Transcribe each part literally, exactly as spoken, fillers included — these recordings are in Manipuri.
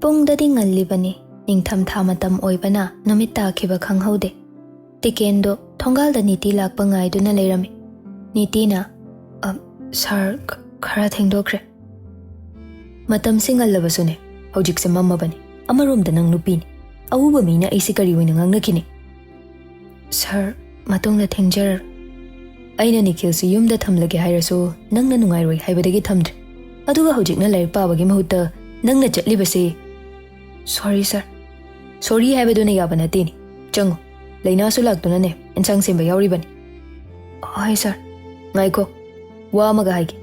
ꯄꯨꯡꯗꯗꯤ ꯉꯜꯂꯤꯕꯅꯤ꯫ ꯅꯤꯡꯊꯝꯊꯥ ꯃꯇꯝ ꯑꯣꯏꯕꯅ ꯅꯨꯃꯤꯠ ꯇꯥꯈꯤꯕ ꯈꯪꯍꯧꯗꯦ꯫ ꯇꯤꯀꯦꯟꯗꯣ ꯊꯣꯡꯒꯥꯜꯗ ꯅꯤꯇꯤ ꯂꯥꯛꯄ ꯉꯥꯏꯗꯨꯅ ꯂꯩꯔꯝꯃꯤ꯫ ꯅꯤꯇꯤꯅ, "ꯑ, ꯁꯥꯔ, ꯈ-, ꯈꯔ ꯊꯦꯡꯗꯣꯛꯈ꯭ꯔꯦ꯫" "ꯃꯇꯝꯁꯤ ꯉꯜꯂꯕꯁꯨꯅꯦ, ꯍꯧꯖꯤꯛꯁꯦ ꯃꯝꯃꯕꯅꯤ꯫ ꯑꯃꯔꯣꯝꯗ ꯅꯪ ꯅꯨꯄꯤꯅꯤ꯫ ꯑꯎꯕ ꯃꯤꯅ ꯑꯩꯁꯤ ꯀꯔꯤ ꯑꯣꯏꯅ ꯉꯥꯡꯅꯈꯤꯅꯤ?" "ꯁꯥꯔ, ꯃꯇꯨꯡꯗ ꯊꯦꯡꯖꯔꯔꯣꯏ꯫" "ꯑꯩꯅ ꯅꯤꯈꯤꯜꯁꯤ ꯌꯨꯝꯗ ꯊꯝꯂꯒꯦ ꯍꯥꯏꯔꯁꯨ ꯅꯪꯅ ꯅꯨꯡꯉꯥꯏꯔꯣꯏ ꯍꯥꯏꯕꯗꯒꯤ ꯊꯝꯗ꯭ꯔꯦ꯫ ꯑꯗꯨꯒ ꯍꯧꯖꯤꯛꯅ ꯂꯥꯏꯔꯤꯛ ꯄꯥꯕꯒꯤ ꯃꯍꯨꯠꯇ ꯅꯪꯅ ꯆꯠꯂꯤꯕꯁꯤ꯫" "ꯁꯣꯔꯤ, ꯁꯥꯔ꯫" "ꯁꯣꯔꯤ ꯍꯥꯏꯕꯗꯨꯅ ꯌꯥꯕ ꯅꯠꯇꯦꯅꯦ꯫ ꯆꯪꯉꯨ, ꯂꯩꯅꯥꯁꯨ ꯂꯥꯛꯇꯨꯅꯅꯦ ꯏꯟꯁꯥꯡ ꯁꯦꯝꯕ ꯌꯥꯎꯔꯤꯕꯅꯤ꯫" "ꯍꯣꯏ, ꯁꯥꯔ꯫" "ꯉꯥꯏꯈꯣ, ꯋꯥ ꯑꯃꯒ ꯍꯥꯏꯒꯦ꯫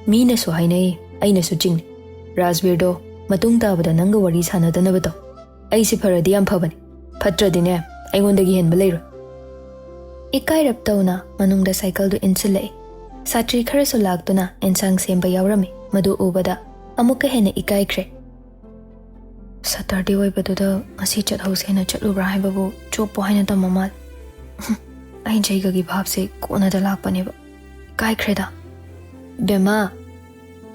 ꯃꯤꯅꯁꯨ ꯍꯥꯏꯅꯩ, ꯑꯩꯅꯁꯨ ꯆꯤꯡꯅꯩ꯫ ꯔꯥꯖꯕꯤꯔꯗꯣ ꯃꯇꯨꯡ ꯇꯥꯕꯗ ꯅꯪꯒ ꯋꯥꯔꯤ ꯁꯥꯟꯅꯗꯅꯕ ꯇꯧ꯫ ꯑꯩꯁꯤ ꯐꯔꯗꯤ ꯌꯥꯝ ꯐꯕꯅꯤ꯫ ꯐꯠꯇ꯭ꯔꯗꯤꯅꯦ, ꯑꯩꯉꯣꯟꯗꯒꯤ ꯍꯦꯟꯕ ꯂꯩꯔꯣꯏ꯫" ꯏꯀꯥꯏꯔꯞ ꯇꯧꯅ ꯃꯅꯨꯡꯗ ꯁꯥꯏꯀꯜꯗꯨ ꯏꯟꯁꯤꯜꯂꯛꯏ꯫ ꯁꯥꯇ꯭ꯔꯤ ꯈꯔꯁꯨ ꯂꯥꯛꯇꯨꯅ ꯏꯟꯁꯥꯡ ꯁꯦꯝꯕ ꯌꯥꯎꯔꯝꯃꯤ꯫ ꯃꯗꯨ ꯎꯕꯗ ꯑꯃꯨꯛꯀ ꯍꯦꯟꯅ ꯏꯀꯥꯏꯈ꯭ꯔꯦ꯫ "ꯁꯇꯔꯗꯦ ꯑꯣꯏꯕꯗꯨꯗ ꯉꯁꯤ ꯆꯠꯍꯧꯁꯦꯅ ꯆꯠꯂꯨꯕ꯭ꯔꯥ ꯍꯥꯏꯕꯕꯨ ꯆꯣꯞꯄꯣ ꯍꯥꯏꯅ ꯇꯝꯕ ꯃꯥꯜꯂꯦ꯫ ꯍꯨꯝ, ꯑꯩ ꯖꯩꯒꯒꯤ ꯚꯥꯞꯁꯦ ꯀꯣꯟꯅꯗ ꯂꯥꯛꯄꯅꯦꯕ꯫ ꯏꯀꯥꯏꯈ꯭ꯔꯦꯗ꯫" "ꯕꯦꯝꯃ꯫"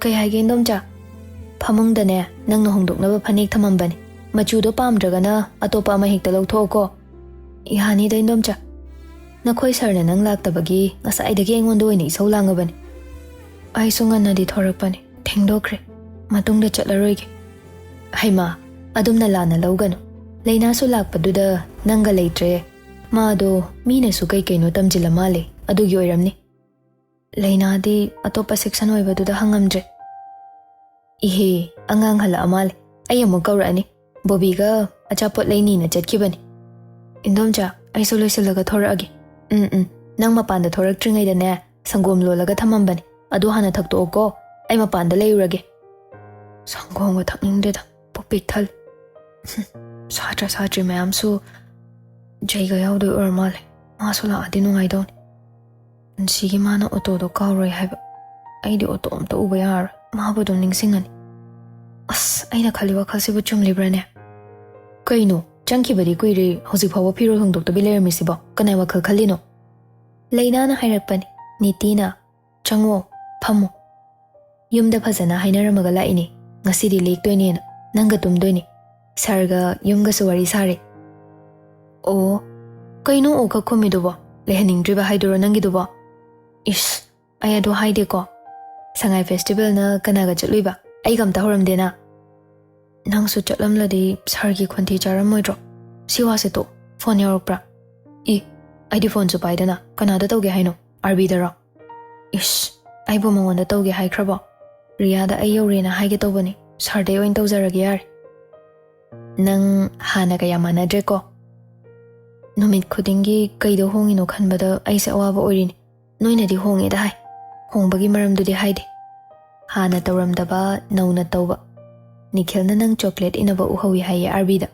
"ꯀꯩ ꯍꯥꯏꯒꯦ, ꯏꯟꯗꯣꯝꯆꯥ?" "ꯐꯃꯨꯡꯗꯅꯦ, ꯅꯪꯅ ꯍꯣꯡꯗꯣꯛꯅꯕ ꯐꯅꯦꯛ ꯊꯝꯃꯝꯕꯅꯦ꯫ ꯃꯆꯨꯗꯣ ꯄꯥꯝꯗ꯭ꯔꯒꯅ ꯑꯇꯣꯞꯄ ꯑꯃ ꯍꯦꯛꯇ ꯂꯧꯊꯣꯛꯑꯣꯀꯣ꯫" "ꯌꯥꯅꯤꯗ, ꯏꯟꯗꯣꯝꯆꯥ꯫ ꯅꯈꯣꯏ ꯁꯥꯔꯅ ꯅꯪ ꯂꯥꯛꯇꯕꯒꯤ ꯉꯁꯥꯏꯗꯒꯤ ꯑꯩꯉꯣꯟꯗ ꯑꯣꯏꯅ ꯏꯁꯧ ꯂꯥꯡꯉꯕꯅꯤ꯫" "ꯑꯩꯁꯨ ꯉꯟꯅꯗꯤ ꯊꯣꯔꯛꯄꯅꯤ, ꯊꯦꯡꯗꯣꯛꯈ꯭ꯔꯦ꯫ ꯃꯇꯨꯡꯗ ꯆꯠꯂꯔꯣꯏꯒꯦ꯫" "ꯍꯩꯃꯥ, ꯑꯗꯨꯝꯅ ꯂꯥꯟꯅ ꯂꯧꯒꯅꯨ꯫ ꯂꯩꯅꯥꯁꯨ ꯂꯥꯛꯄꯗꯨꯗ ꯅꯪꯒ ꯂꯩꯇ꯭ꯔꯦ꯫ ꯃꯥꯗꯣ ꯃꯤꯅꯁꯨ ꯀꯩ ꯀꯩꯅꯣ ꯇꯝꯁꯤꯜꯂ ꯃꯥꯜꯂꯦ, ꯑꯗꯨꯒꯤ ꯑꯣꯏꯔꯝꯅꯤ꯫" "ꯂꯩꯅꯥꯗꯤ ꯑꯇꯣꯞꯄ ꯁꯦꯛꯁꯟ ꯑꯣꯏꯕꯗꯨꯗ ꯍꯪꯉꯝꯗ꯭ꯔꯦ꯫" "ꯏꯍꯦ, ꯑꯉꯥꯡ ꯍꯜꯂꯛꯑ ꯃꯥꯜꯂꯦ꯫ ꯑꯩ ꯑꯃꯨꯛ ꯀꯧꯔꯛꯑꯅꯤ꯫ ꯕꯣꯕꯤꯒ ꯑꯆꯥꯄꯣꯠ ꯂꯩꯅꯤꯅ ꯆꯠꯈꯤꯕꯅꯤ꯫" "ꯏꯟꯗꯣꯝꯆꯥ, ꯑꯩꯁꯨ ꯂꯣꯏꯁꯤꯜꯂꯒ ꯊꯣꯔꯛꯑꯒꯦ꯫" "ꯎꯝ, ꯎꯝ꯫ ꯅꯪ ꯃꯄꯥꯟꯗ ꯊꯣꯔꯛꯇ꯭ꯔꯤꯉꯩꯗꯅꯦ, ꯁꯪꯒꯣꯝ ꯂꯣꯜꯂꯒ ꯊꯝꯃꯝꯕꯅꯤ꯫ ꯑꯗꯨ ꯍꯥꯟꯅ ꯊꯛꯇꯣꯛꯑꯣꯀꯣ꯫ ꯑꯩ ꯃꯄꯥꯟꯗ ꯂꯩꯔꯨꯔꯒꯦ꯫" "ꯁꯪꯒꯣꯝꯒ ꯊꯛꯅꯤꯡꯗꯦꯗ, ꯄꯨꯛ ꯄꯤꯛ ꯊꯜꯂꯦ꯫" ꯍꯨꯝ, ꯁꯥꯇ꯭ꯔ ꯁꯥꯇ꯭ꯔꯤ ꯃꯌꯥꯝꯁꯨ ꯖꯩꯒ ꯌꯥꯎꯗꯣꯏ ꯑꯣꯏꯔ ꯃꯥꯜꯂꯦ꯫ ꯃꯥꯁꯨ ꯂꯥꯛꯑꯗꯤ ꯅꯨꯡꯉꯥꯏꯗꯧꯅꯤ꯫ ꯄꯨꯟꯁꯤꯒꯤ ꯃꯥꯅ ꯑꯣꯇꯣꯗꯣ ꯀꯥꯎꯔꯣꯏ ꯍꯥꯏꯕ꯫ ꯑꯩꯗꯤ ꯑꯣꯇꯣ ꯑꯝꯇ ꯎꯕ ꯌꯥꯔꯔꯣꯏ꯫ ꯃꯥꯕꯨ ꯑꯗꯨꯝ ꯅꯤꯡꯁꯤꯡꯉꯅꯤ꯫ ꯑꯁ, ꯑꯩꯅ ꯈꯜꯂꯤ ꯋꯥꯈꯜꯁꯤꯕꯨ ꯆꯨꯝꯂꯤꯕ꯭ꯔꯥꯅꯦ? ꯀꯩꯅꯣ, ꯆꯪꯈꯤꯕꯗꯤ ꯀꯨꯏꯔꯦ, ꯍꯧꯖꯤꯛ ꯐꯥꯎꯕ ꯐꯤꯔꯣꯜ ꯍꯣꯡꯗꯣꯛꯇꯕꯤ ꯂꯩꯔꯝꯃꯤꯁꯤꯕꯣ? ꯀꯅꯥꯏ ꯋꯥꯈꯜ ꯈꯜꯂꯤꯅꯣ? ꯂꯩꯅꯥꯅ ꯍꯥꯏꯔꯛꯄꯅꯤ, ꯅꯤꯇꯤꯅ, "ꯆꯪꯉꯣ, ꯐꯝꯃꯣ꯫" ꯌꯨꯝꯗ ꯐꯖꯅ ꯍꯥꯏꯅꯔꯝꯃꯒ ꯂꯥꯛꯏꯅꯦ꯫ ꯉꯁꯤꯗꯤ ꯂꯦꯛꯇꯣꯏꯅꯦꯅ꯫ ꯅꯪꯒ ꯇꯨꯝꯗꯣꯏꯅꯦ꯫ ꯁꯥꯔꯒ ꯌꯨꯝꯒꯁꯨ ꯋꯥꯔꯤ ꯁꯥꯔꯦ꯫ ꯑꯣ, ꯀꯩꯅꯣ ꯑꯣ ꯈꯛ ꯈꯨꯝꯃꯤꯗꯨꯕꯣ? ꯂꯩꯍꯟꯅꯤꯡꯗ꯭ꯔꯤꯕ ꯍꯥꯏꯗꯨꯔꯣ ꯅꯪꯒꯤꯗꯨꯕꯣ? ꯏꯁ, ꯑꯩ ꯑꯗꯨ ꯍꯥꯏꯗꯦꯀꯣ꯫ ꯁꯉꯥꯏ ꯐꯦꯁꯇꯤꯚꯦꯜꯅ ꯀꯅꯥꯒ ꯆꯠꯂꯨꯏꯕ? ꯑꯩꯒ ꯑꯝꯇ ꯍꯧꯔꯝꯗꯦꯅ꯫ ꯅꯪꯁꯨ ꯆꯠꯂꯝꯂꯗꯤ ꯁꯥꯔꯒꯤ ꯈꯣꯟꯊꯤ ꯆꯥꯔꯝꯃꯣꯏꯗ꯭ꯔꯣ? ꯁꯤ ꯋꯥꯁꯦ ꯇꯣꯛ꯫ ꯐꯣꯟ ꯌꯧꯔꯛꯄ꯭ꯔꯥ? ꯏ, ꯑꯩꯗꯤ ꯐꯣꯟꯁꯨ ꯄꯥꯏꯗꯅ꯫ ꯀꯅꯥꯗ ꯇꯧꯒꯦ ꯍꯥꯏꯅꯣ? ꯑꯥꯔꯕꯤꯗꯔꯣ? ꯏꯁ, ꯑꯩꯕꯨ ꯃꯉꯣꯟꯗ ꯇꯧꯒꯦ ꯍꯥꯏꯈ꯭ꯔꯕꯣ? ꯔꯤꯌꯥꯗ ꯑꯩ ꯌꯧꯔꯦꯅ ꯍꯥꯏꯒꯦ ꯇꯧꯕꯅꯤ꯫ ꯁꯥꯔꯗꯩ ꯑꯣꯏꯅ ꯇꯧꯖꯔꯒꯦ ꯌꯥꯔꯦ꯫ ꯅꯪ ꯍꯥꯟꯅꯒ ꯌꯥꯝ ꯃꯥꯟꯅꯗ꯭ꯔꯦꯀꯣ꯫ ꯅꯨꯃꯤꯠ ꯈꯨꯗꯤꯡꯒꯤ ꯀꯩꯗ ꯍꯣꯡꯉꯤꯅꯣ ꯈꯟꯕꯗ ꯑꯩꯁꯦ ꯑꯋꯥꯕ ꯑꯣꯏꯔꯤꯅꯤ꯫ ꯅꯣꯏꯅꯗꯤ ꯍꯣꯡꯉꯦꯗ ꯍꯥꯏ꯫ ꯍꯣꯡꯕꯒꯤ ꯃꯔꯝꯗꯨꯗꯤ ꯍꯥꯏꯗꯦ꯫ ꯍꯥꯟꯅ ꯇꯧꯔꯝꯗꯕ ꯅꯧꯅ ꯇꯧꯕ꯫ ꯅꯤꯈꯤꯜꯅ ꯅꯪ ꯆꯣꯀ꯭ꯂꯦꯠ ꯏꯟꯅꯕ ꯎꯍꯧꯏ ꯍꯥꯏꯌꯦ ꯑꯥꯔꯕꯤꯗ꯫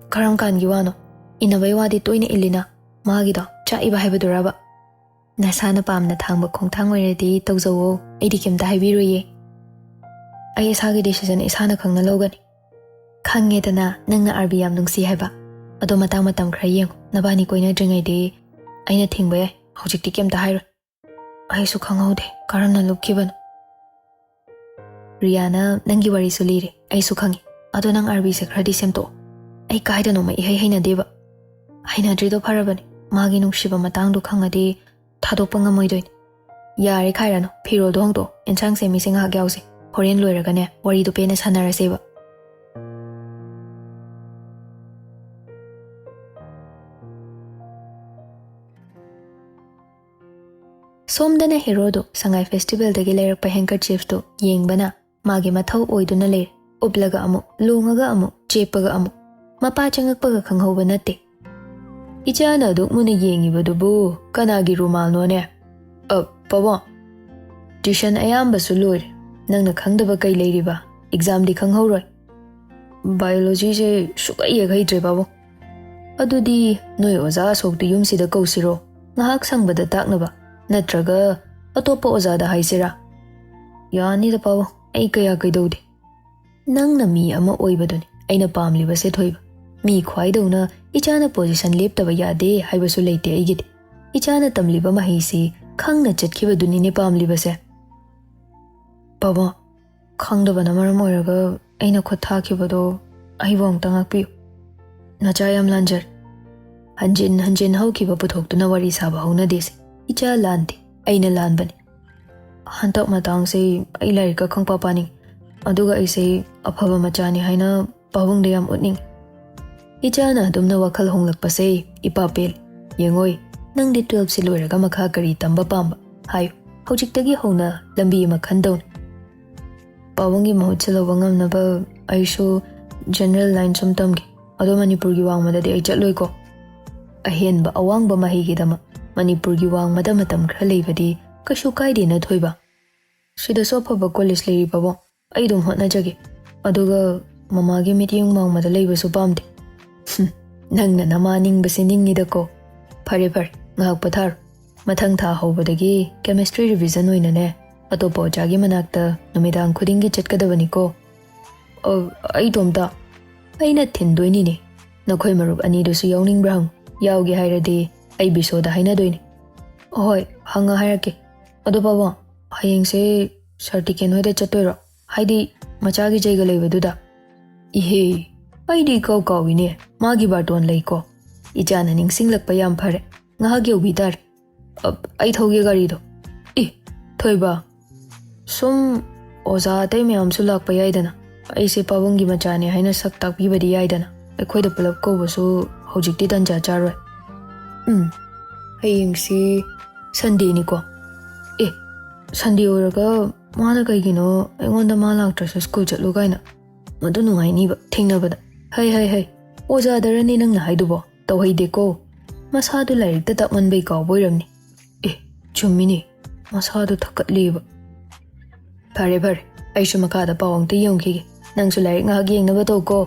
ꯀꯔꯝ ꯀꯥꯟꯒꯤ ꯋꯥꯅꯣ? ꯏꯟꯅꯕꯩ ꯋꯥꯗꯤ ꯇꯣꯏꯅ ꯏꯜꯂꯤꯅ꯫ ꯃꯥꯒꯤꯗꯣ ꯆꯥꯛꯏꯕ ꯍꯥꯏꯕꯗꯨꯔꯕ? ꯅꯁꯥꯅ ꯄꯥꯝꯅ ꯊꯥꯡꯕ ꯈꯣꯡꯊꯥꯡ ꯑꯣꯏꯔꯗꯤ ꯇꯧꯖꯧꯋꯣ, ꯑꯩꯗꯤ ꯀꯩꯝꯇ ꯍꯥꯏꯕꯤꯔꯣꯏꯌꯦ꯫ ꯑꯩ ꯏꯁꯥꯒꯤ decision ꯏꯁꯥꯅ ꯈꯪꯅ ꯂꯧꯒꯅꯤ꯫ ꯈꯪꯉꯦꯗꯅ ꯅꯪꯅ ꯑꯥꯔꯕꯤ ꯌꯥꯝ ꯅꯨꯡꯁꯤ ꯍꯥꯏꯕ꯫ ꯑꯗꯣ ꯃꯇꯥꯡ ꯃꯇꯝ ꯈꯔ ꯌꯦꯡꯉꯨ, ꯅꯕꯥꯅꯤ ꯀꯣꯏꯅꯗ꯭ꯔꯤꯉꯩꯗꯤ ꯑꯩꯅ ꯊꯤꯡꯕ ꯌꯥꯏ꯫ ꯍꯧꯖꯤꯛꯇꯤ ꯀꯩꯝꯇ ꯍꯥꯏꯔꯣꯏ꯫ ꯑꯩꯁꯨ ꯈꯪꯍꯧꯗꯦ ꯀꯔꯝꯅ ꯂꯨꯞꯈꯤꯕꯅꯣ꯫ ꯔꯤꯌꯥꯅ ꯅꯪꯒꯤ ꯋꯥꯔꯤꯁꯨ ꯂꯤꯔꯦ, ꯑꯩꯁꯨ ꯈꯪꯉꯤ꯫ ꯑꯗꯣ ꯅꯪ ꯑꯥꯔꯕꯤꯁꯦ ꯈꯔꯗꯤ ꯁꯦꯝꯗꯣꯛꯑꯣ꯫ ꯑꯩ ꯀꯥꯏꯗꯅꯣꯃ ꯏꯍꯩ ꯍꯩꯅꯗꯦꯕ꯫ ꯍꯩꯅꯗ꯭ꯔꯤꯗꯣ ꯐꯔꯕꯅꯤ, ꯃꯥꯒꯤ ꯅꯨꯡꯁꯤꯕ ꯃꯇꯥꯡꯗꯣ ꯈꯪꯉꯗꯤ ꯊꯥꯗꯣꯛꯄ ꯉꯝꯃꯣꯏꯗꯣꯏꯅꯤ꯫ ꯌꯥꯔꯦ ꯈꯥꯏꯔꯅꯨ, ꯐꯤꯔꯣꯜꯗꯣ ꯍꯣꯡꯗꯣꯛꯑꯣ, ꯑꯦꯟꯁꯥꯡ ꯁꯦꯝꯃꯤꯁꯦ ꯉꯥꯏꯍꯥꯛ ꯌꯥꯎꯁꯦ꯫ ꯍꯣꯔꯦꯟ ꯂꯣꯏꯔꯒꯅꯦ ꯋꯥꯔꯤꯗꯣ ꯄꯦꯟꯅ ꯁꯥꯟꯅꯔꯁꯦꯕ꯫ ꯁꯣꯝꯗꯅ ꯍꯦꯔꯣꯗꯨ ꯁꯉꯥꯏ ꯐꯦꯁꯇꯤꯚꯦꯜꯗꯒꯤ ꯂꯩꯔꯛꯄ ꯍꯦꯡꯀꯔꯆꯤꯐꯇꯨ ꯌꯦꯡꯕꯅ ꯃꯥꯒꯤ ꯃꯊꯧ ꯑꯣꯏꯗꯨꯅ ꯂꯩꯔꯦ꯫ ꯎꯞꯂꯒ ꯑꯃꯨꯛ, ꯂꯣꯡꯉꯒ ꯑꯃꯨꯛ, ꯆꯦꯞꯄꯒ ꯑꯃꯨꯛ꯫ ꯃꯄꯥ ꯆꯪꯉꯛꯄꯒ ꯈꯪꯍꯧꯕ ꯅꯠꯇꯦ꯫ "ꯏꯆꯥꯅ ꯑꯗꯨꯛ ꯃꯨꯟꯅ ꯌꯦꯡꯉꯤꯕꯗꯨꯕꯨ ꯀꯅꯥꯒꯤ ꯔꯨꯃꯥꯜꯅꯣꯅꯦ?" "ꯑ, ꯄꯥꯕꯨꯡ, ꯇ꯭ꯌꯨꯁꯟ ꯑꯌꯥꯝꯕꯁꯨ ꯂꯣꯏꯔꯦ꯫ ꯅꯪꯅ ꯈꯪꯗꯕ ꯀꯩ ꯂꯩꯔꯤꯕ? ꯑꯦꯛꯖꯥꯝꯗꯤ ꯈꯪꯍꯧꯔꯣꯏ꯫" "ꯕꯥꯏꯑꯣꯂꯣꯖꯤꯁꯦ ꯁꯨꯛꯍꯩ ꯍꯦꯛ ꯍꯩꯇ꯭ꯔꯦ, ꯄꯥꯕꯨꯡ꯫" "ꯑꯗꯨꯗꯤ ꯅꯣꯏ ꯑꯣꯖꯥ ꯑꯁꯣꯛꯇꯨ ꯌꯨꯝꯁꯤꯗ ꯀꯧꯁꯤꯔꯣ? ꯉꯥꯏꯍꯥꯛ ꯁꯪꯕꯗ ꯇꯥꯛꯅꯕ꯫ ꯅꯠꯇ꯭ꯔꯒ ꯑꯇꯣꯞꯄ ꯑꯣꯖꯥꯗ ꯍꯥꯏꯁꯤꯔꯥ?" "ꯌꯥꯅꯤꯗ, ꯄꯥꯕꯨꯡ, ꯑꯩ ꯀꯌꯥ ꯀꯩꯗꯧꯗꯦ꯫" "ꯅꯪꯅ ꯃꯤ ꯑꯃ ꯑꯣꯏꯕꯗꯨꯅꯤ ꯑꯩꯅ ꯄꯥꯝꯂꯤꯕꯁꯦ, ꯊꯣꯏꯕ꯫ ꯃꯤ ꯈ꯭ꯋꯥꯏꯗꯧꯅ ꯏꯆꯥꯅ ꯄꯣꯖꯤꯁꯟ ꯂꯦꯞꯇꯕ ꯌꯥꯗꯦ ꯍꯥꯏꯕꯁꯨ ꯂꯩꯇꯦ ꯑꯩꯒꯤꯗꯤ꯫ ꯏꯆꯥꯅ ꯇꯝꯂꯤꯕ ꯃꯍꯩꯁꯤ ꯈꯪꯅ ꯆꯠꯈꯤꯕꯗꯨꯅꯤꯅꯦ ꯄꯥꯝꯂꯤꯕꯁꯦ꯫" "ꯄꯥꯕꯨꯡ, ꯈꯪꯗꯕꯅ ꯃꯔꯝ ꯑꯣꯏꯔꯒ ꯑꯩꯅ ꯈꯨꯠ ꯊꯥꯈꯤꯕꯗꯣ ꯑꯩꯕꯨ ꯑꯃꯨꯛꯇ ꯉꯥꯛꯄꯤꯌꯨ꯫ ꯅꯆꯥ ꯌꯥꯝ ꯂꯥꯟꯖꯔꯦ꯫ ꯍꯟꯖꯤꯟ ꯍꯟꯖꯤꯟ ꯍꯧꯈꯤꯕ ꯄꯨꯊꯣꯛꯇꯨꯅ ꯋꯥꯔꯤ ꯁꯥꯕ ꯍꯧꯅꯗꯦꯁꯦ꯫ ꯏꯆꯥ ꯂꯥꯟꯗꯦ, ꯑꯩꯅ ꯂꯥꯟꯕꯅꯤ꯫ ꯍꯟꯗꯛ ꯃꯇꯥꯡꯁꯦ ꯑꯩ ꯂꯥꯏꯔꯤꯛꯀ ꯈꯪꯄꯥ ꯄꯥꯅꯤꯡ, ꯑꯗꯨꯒ ꯑꯩꯁꯦ ꯑꯐꯕ ꯃꯆꯥꯅꯤ ꯍꯥꯏꯅ ꯄꯥꯕꯨꯡꯗ ꯌꯥꯝ ꯎꯠꯅꯤꯡꯉꯤ꯫" ꯏꯆꯥꯅ ꯑꯗꯨꯝꯅ ꯋꯥꯈꯜ ꯍꯣꯡꯂꯛꯄꯁꯦ ꯏꯄꯥ ꯄꯦꯜꯂꯤ꯫ "ꯌꯦꯡꯉꯣꯏ, ꯅꯪꯗꯤ ꯇꯨꯋꯦꯜꯐꯁꯤ ꯂꯣꯏꯔꯒ ꯃꯈꯥ ꯀꯔꯤ ꯇꯝꯕ ꯄꯥꯝꯕ? ꯍꯥꯏꯌꯨ꯫ ꯍꯧꯖꯤꯛꯇꯒꯤ ꯍꯧꯅ ꯂꯝꯕꯤ ꯑꯃ ꯈꯟꯗꯧꯅꯤ꯫" "ꯄꯥꯕꯨꯡꯒꯤ ꯃꯍꯨꯠ ꯁꯤꯜꯍꯧꯕ ꯉꯝꯅꯕ ꯑꯩꯁꯨ ꯖꯦꯅꯔꯦꯜ ꯂꯥꯏꯟ ꯁꯨꯝ ꯇꯝꯒꯦ꯫ ꯑꯗꯣ ꯃꯅꯤꯄꯨꯔꯒꯤ ꯋꯥꯡꯃꯗꯗꯤ ꯑꯩ ꯆꯠꯂꯣꯏꯀꯣ꯫ ꯑꯍꯦꯟꯕ ꯑꯋꯥꯡꯕ ꯃꯍꯩꯒꯤꯗꯃꯛ ꯃꯅꯤꯄꯨꯔꯒꯤ ꯋꯥꯡꯃꯗ ꯃꯇꯝ ꯈꯔ ꯂꯩꯕꯗꯤ ꯀꯩꯁꯨ ꯀꯥꯏꯗꯦꯅ ꯊꯣꯏꯕ꯫ ꯁꯤꯗꯁꯨ ꯑꯐꯕ ꯀꯣꯂꯦꯖ ꯂꯩꯔꯤꯕꯕꯣ꯫ ꯑꯩ ꯑꯗꯨꯝ ꯍꯣꯠꯅꯖꯒꯦ꯫ ꯑꯗꯨꯒ ꯃꯃꯥꯒꯤ ꯃꯤꯠꯌꯦꯡ ꯋꯥꯡꯃꯗ ꯂꯩꯕꯁꯨ ꯄꯥꯝꯗꯦ꯫" "ꯍꯨꯝ, ꯅꯪꯅ ꯅꯃꯥ ꯅꯤꯡꯕꯁꯤ ꯅꯤꯡꯉꯤꯗꯀꯣ꯫ ꯐꯔꯦ ꯐꯔꯦ, ꯉꯥꯏꯍꯥꯛ ꯄꯣꯊꯥꯔꯣ꯫ ꯃꯊꯪ ꯊꯥ ꯍꯧꯕꯗꯒꯤ ꯀꯦꯃꯤꯁꯇ꯭ꯔꯤ ꯔꯤꯚꯤꯖꯟ ꯑꯣꯏꯅꯅꯦ, ꯑꯇꯣꯞꯄ ꯑꯣꯖꯥꯒꯤ ꯃꯅꯥꯛꯇ ꯅꯨꯃꯤꯗꯥꯡ ꯈꯨꯗꯤꯡꯒꯤ ꯆꯠꯀꯗꯕꯅꯤꯀꯣ꯫" "ꯑ, ꯑꯩ ꯏꯇꯣꯝꯇ?" "ꯑꯩꯅ ꯊꯤꯟꯗꯣꯏꯅꯤꯅꯦ꯫ ꯅꯈꯣꯏ ꯃꯔꯨꯞ ꯑꯅꯤꯗꯨꯁꯨ ꯌꯥꯎꯅꯤꯡꯕ꯭ꯔꯥ ꯍꯪꯉꯨ꯫ ꯌꯥꯎꯒꯦ ꯍꯥꯏꯔꯗꯤ ꯑꯩ ꯕꯤꯁꯣꯗ ꯍꯥꯏꯅꯗꯣꯏꯅꯤ꯫" "ꯑꯍꯣꯏ, ꯍꯪꯉ ꯍꯥꯏꯔꯛꯀꯦ꯫ ꯑꯗꯣ ꯄꯥꯕꯨꯡ, ꯍꯌꯦꯡꯁꯦ ꯁꯥꯔ ꯇꯤꯀꯦꯟ ꯍꯣꯏꯗ ꯆꯠꯇꯣꯏꯔꯣ? ꯍꯥꯏꯗꯤ ꯃꯆꯥꯒꯤ ꯖꯩꯒ ꯂꯩꯕꯗꯨꯗ?" "ꯏꯍꯦ, ꯑꯩꯗꯤ ꯏꯀꯥꯎ ꯀꯥꯎꯏꯅꯦ꯫ ꯃꯥꯒꯤ ꯕꯥꯔꯇꯣꯟ ꯂꯩꯀꯣ꯫ ꯏꯆꯥꯅ ꯅꯤꯡꯁꯤꯡꯂꯛꯄ ꯌꯥꯝ ꯐꯔꯦ꯫ ꯉꯥꯏꯍꯥꯛ ꯌꯧꯕꯤ ꯇꯥꯔꯦ꯫ ꯑ, ꯑꯩ ꯊꯧꯒꯦ ꯒꯥꯔꯤꯗꯣ꯫" "ꯏ, ꯊꯣꯏꯕ, ꯁꯨꯝ ꯑꯣꯖꯥ ꯑꯇꯩ ꯃꯌꯥꯝꯁꯨ ꯂꯥꯛꯄ ꯌꯥꯏꯗꯅ꯫ ꯑꯩꯁꯦ ꯄꯥꯕꯨꯡꯒꯤ ꯃꯆꯥꯅꯦ ꯍꯥꯏꯅ ꯁꯛ ꯇꯥꯛꯄꯤꯕꯗꯤ ꯌꯥꯏꯗꯅ꯫ ꯑꯩꯈꯣꯏꯗ ꯄꯨꯂꯞ ꯀꯧꯕꯁꯨ ꯍꯧꯖꯤꯛꯇꯤ ꯇꯟꯖꯥ ꯆꯥꯔꯣꯏ꯫" "ꯎꯝ, ꯍꯌꯦꯡꯁꯤ ꯁꯟꯗꯦꯅꯤꯀꯣ꯫ ꯑꯦ, ꯁꯟꯗꯦ ꯑꯣꯏꯔꯒ ꯃꯥꯅ ꯀꯩꯒꯤꯅꯣ ꯑꯩꯉꯣꯟꯗ ꯃꯥ ꯂꯥꯛꯇ꯭ꯔꯁꯨ ꯁ꯭ꯀꯨꯜ ꯆꯠꯂꯨ ꯀꯥꯏꯅ? ꯃꯗꯨ ꯅꯨꯡꯉꯥꯏꯅꯤꯕ ꯊꯦꯡꯅꯕꯗ꯫" "ꯍꯩ, ꯍꯩ, ꯍꯩ, ꯑꯣꯖꯥꯗꯔꯅꯦ ꯅꯪꯅ ꯍꯥꯏꯗꯨꯕꯣ? ꯇꯧꯍꯩꯗꯦꯀꯣ꯫ ꯃꯁꯥꯗꯨ ꯂꯥꯏꯔꯤꯛꯇ ꯇꯥꯛꯃꯟꯕꯩ ꯀꯥꯎꯕ ꯑꯣꯏꯔꯝꯅꯤ꯫ ꯑꯦ, ꯆꯨꯝꯃꯤꯅꯦ, ꯃꯁꯥꯗꯨ ꯊꯛꯀꯠꯂꯦꯕ꯫" "ꯐꯔꯦ, ꯐꯔꯦ, ꯑꯩꯁꯨ ꯃꯈꯥꯗ ꯄꯥꯎ ꯑꯝꯇ ꯌꯦꯡꯈꯤꯒꯦ꯫ ꯅꯪꯁꯨ ꯂꯥꯏꯔꯤꯛ ꯉꯥꯏꯍꯥꯛ ꯌꯦꯡꯅꯕ ꯇꯧꯀꯣ꯫"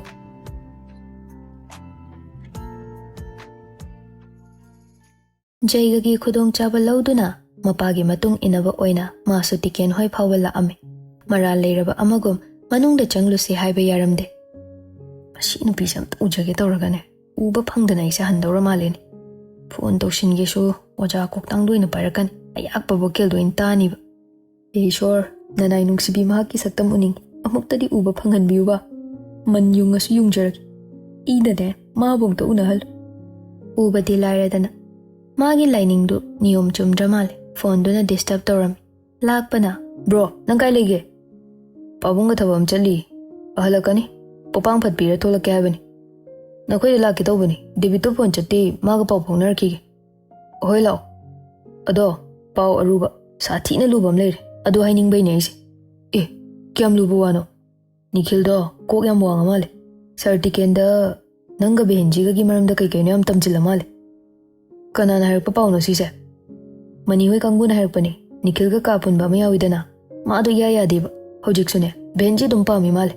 ꯖꯩꯒꯒꯤ ꯈꯨꯗꯣꯡꯆꯥꯕ ꯂꯧꯗꯨꯅ ꯃꯄꯥꯒꯤ ꯃꯇꯨꯡ ꯏꯟꯅꯕ ꯑꯣꯏꯅ ꯃꯥꯁꯨ ꯇꯤꯀꯦꯟ ꯍꯣꯏ ꯐꯥꯎꯕ ꯂꯥꯛꯑꯝꯃꯤ꯫ ꯃꯔꯥꯜ ꯂꯩꯔꯕ ꯑꯃꯒꯨꯝ ꯃꯅꯨꯡꯗ ꯆꯪꯂꯨꯁꯤ ꯍꯥꯏꯕ ꯌꯥꯔꯝꯗꯦ꯫ "ꯃꯁꯤ ꯅꯨꯄꯤꯁꯦ ꯑꯝꯇ ꯎꯖꯒꯦ ꯇꯧꯔꯒꯅꯦ, ꯎꯕ ꯐꯪꯗꯅ ꯑꯩꯁꯦ ꯍꯟꯗꯧꯔ ꯃꯥꯜꯂꯦꯅꯦ꯫ ꯐꯣꯟ ꯇꯧꯁꯤꯟꯒꯦꯁꯨ ꯑꯣꯖꯥ ꯀꯣꯛꯇꯥꯡꯗ ꯑꯣꯏꯅ ꯄꯥꯏꯔꯛꯀꯅꯤ꯫ ꯑꯌꯥꯛꯄ ꯚꯣꯀꯦꯜꯗꯣ ꯑꯣꯏꯅ ꯇꯥꯅꯤꯕ꯫ ꯍꯦ ꯏꯁꯣꯔ, ꯅꯅꯥꯏ ꯅꯨꯡꯁꯤꯕꯤ ꯃꯍꯥꯛꯀꯤ ꯁꯛꯇꯝ ꯎꯅꯤꯡꯉꯤ꯫ ꯑꯃꯨꯛꯇꯗꯤ ꯎꯕ ꯐꯪꯍꯟꯕꯤꯌꯨꯕ꯫ ꯃꯟ ꯌꯨꯡꯉꯁꯨ ꯌꯨꯡꯖꯔꯒꯦ꯫ ꯏꯗꯅꯦ ꯃꯥꯕꯨ ꯑꯝꯇ ꯎꯅꯍꯜꯂꯨ꯫ ꯎꯕꯗꯤ ꯂꯥꯏꯔꯗꯅ ꯃꯥꯒꯤ ꯂꯥꯏꯅꯤꯡꯗꯨ ꯅꯤꯌꯣꯝ ꯆꯨꯝꯗ꯭ꯔ ꯃꯥꯜꯂꯦ꯫ ꯐꯣꯟꯗꯨꯅ ꯗꯤꯁꯇꯔꯕ ꯇꯧꯔꯝꯃꯤ꯫ ꯂꯥꯛꯄꯅ, "ꯕ꯭ꯔꯣ, ꯅꯪ ꯀꯥꯏ ꯂꯩꯒꯦ?" "ꯄꯥꯕꯨꯡꯒ ꯊꯕꯛ ꯑꯃ ꯆꯠꯂꯤ꯫ ꯍꯜꯂꯛꯀꯅꯤ꯫ ꯄꯣꯄꯥꯡ ꯐꯠꯄꯤꯔ ꯊꯣꯛꯂꯛꯀꯦ ꯍꯥꯏꯕꯅꯤ꯫ ꯅꯈꯣꯏꯗ ꯂꯥꯛꯀꯦ ꯇꯧꯕꯅꯤ꯫ ꯗꯦꯕꯤꯠꯇꯣ ꯐꯣꯟ ꯆꯠꯇꯦ, ꯃꯥꯒ ꯄꯥꯎ ꯐꯥꯎꯅꯔꯛꯈꯤꯒꯦ꯫" "ꯍꯣꯏ, ꯂꯥꯛꯑꯣ꯫ ꯑꯗꯣ, ꯄꯥꯎ ꯑꯔꯨꯕ, ꯁꯥꯊꯤꯅ ꯂꯨꯕ ꯑꯃ ꯂꯩꯔꯦ꯫ ꯑꯗꯨ ꯍꯥꯏꯅꯤꯡꯕꯩꯅꯦ ꯑꯩꯁꯦ꯫" "ꯑꯦ, ꯀꯌꯥꯝ ꯂꯨꯕ ꯋꯥꯅꯣ?" "ꯅꯤꯈꯤꯜꯗꯣ ꯀꯣꯛ ꯌꯥꯝ ꯋꯥꯡꯉ ꯃꯥꯜꯂꯦ꯫ ꯁꯥꯔ ꯇꯤꯀꯦꯟꯗ ꯅꯪꯒ ꯕꯦꯍꯦꯟꯖꯤꯒꯒꯤ ꯃꯔꯝꯗ ꯀꯩ ꯀꯩꯅꯣ ꯌꯥꯝ ꯇꯝꯁꯤꯜꯂ ꯃꯥꯜꯂꯦ꯫" "ꯀꯅꯥꯅ ꯍꯥꯏꯔꯛꯄ ꯄꯥꯎꯅꯣ ꯁꯤꯁꯦ?" "ꯃꯅꯤ ꯍꯣꯏ ꯀꯥꯡꯕꯨꯅ ꯍꯥꯏꯔꯛꯄꯅꯦ꯫ ꯅꯤꯈꯤꯜꯒ ꯀꯥ ꯄꯨꯟꯕ ꯑꯃ ꯌꯥꯎꯋꯤꯗꯅ, ꯃꯥꯗꯣ ꯏꯌꯥ ꯌꯥꯗꯦꯕ꯫ ꯍꯧꯖꯤꯛꯁꯨꯅꯦ ꯕꯦꯍꯦꯟꯖꯤ ꯑꯗꯨꯝ ꯄꯥꯝꯃꯤ ꯃꯥꯜꯂꯦ꯫"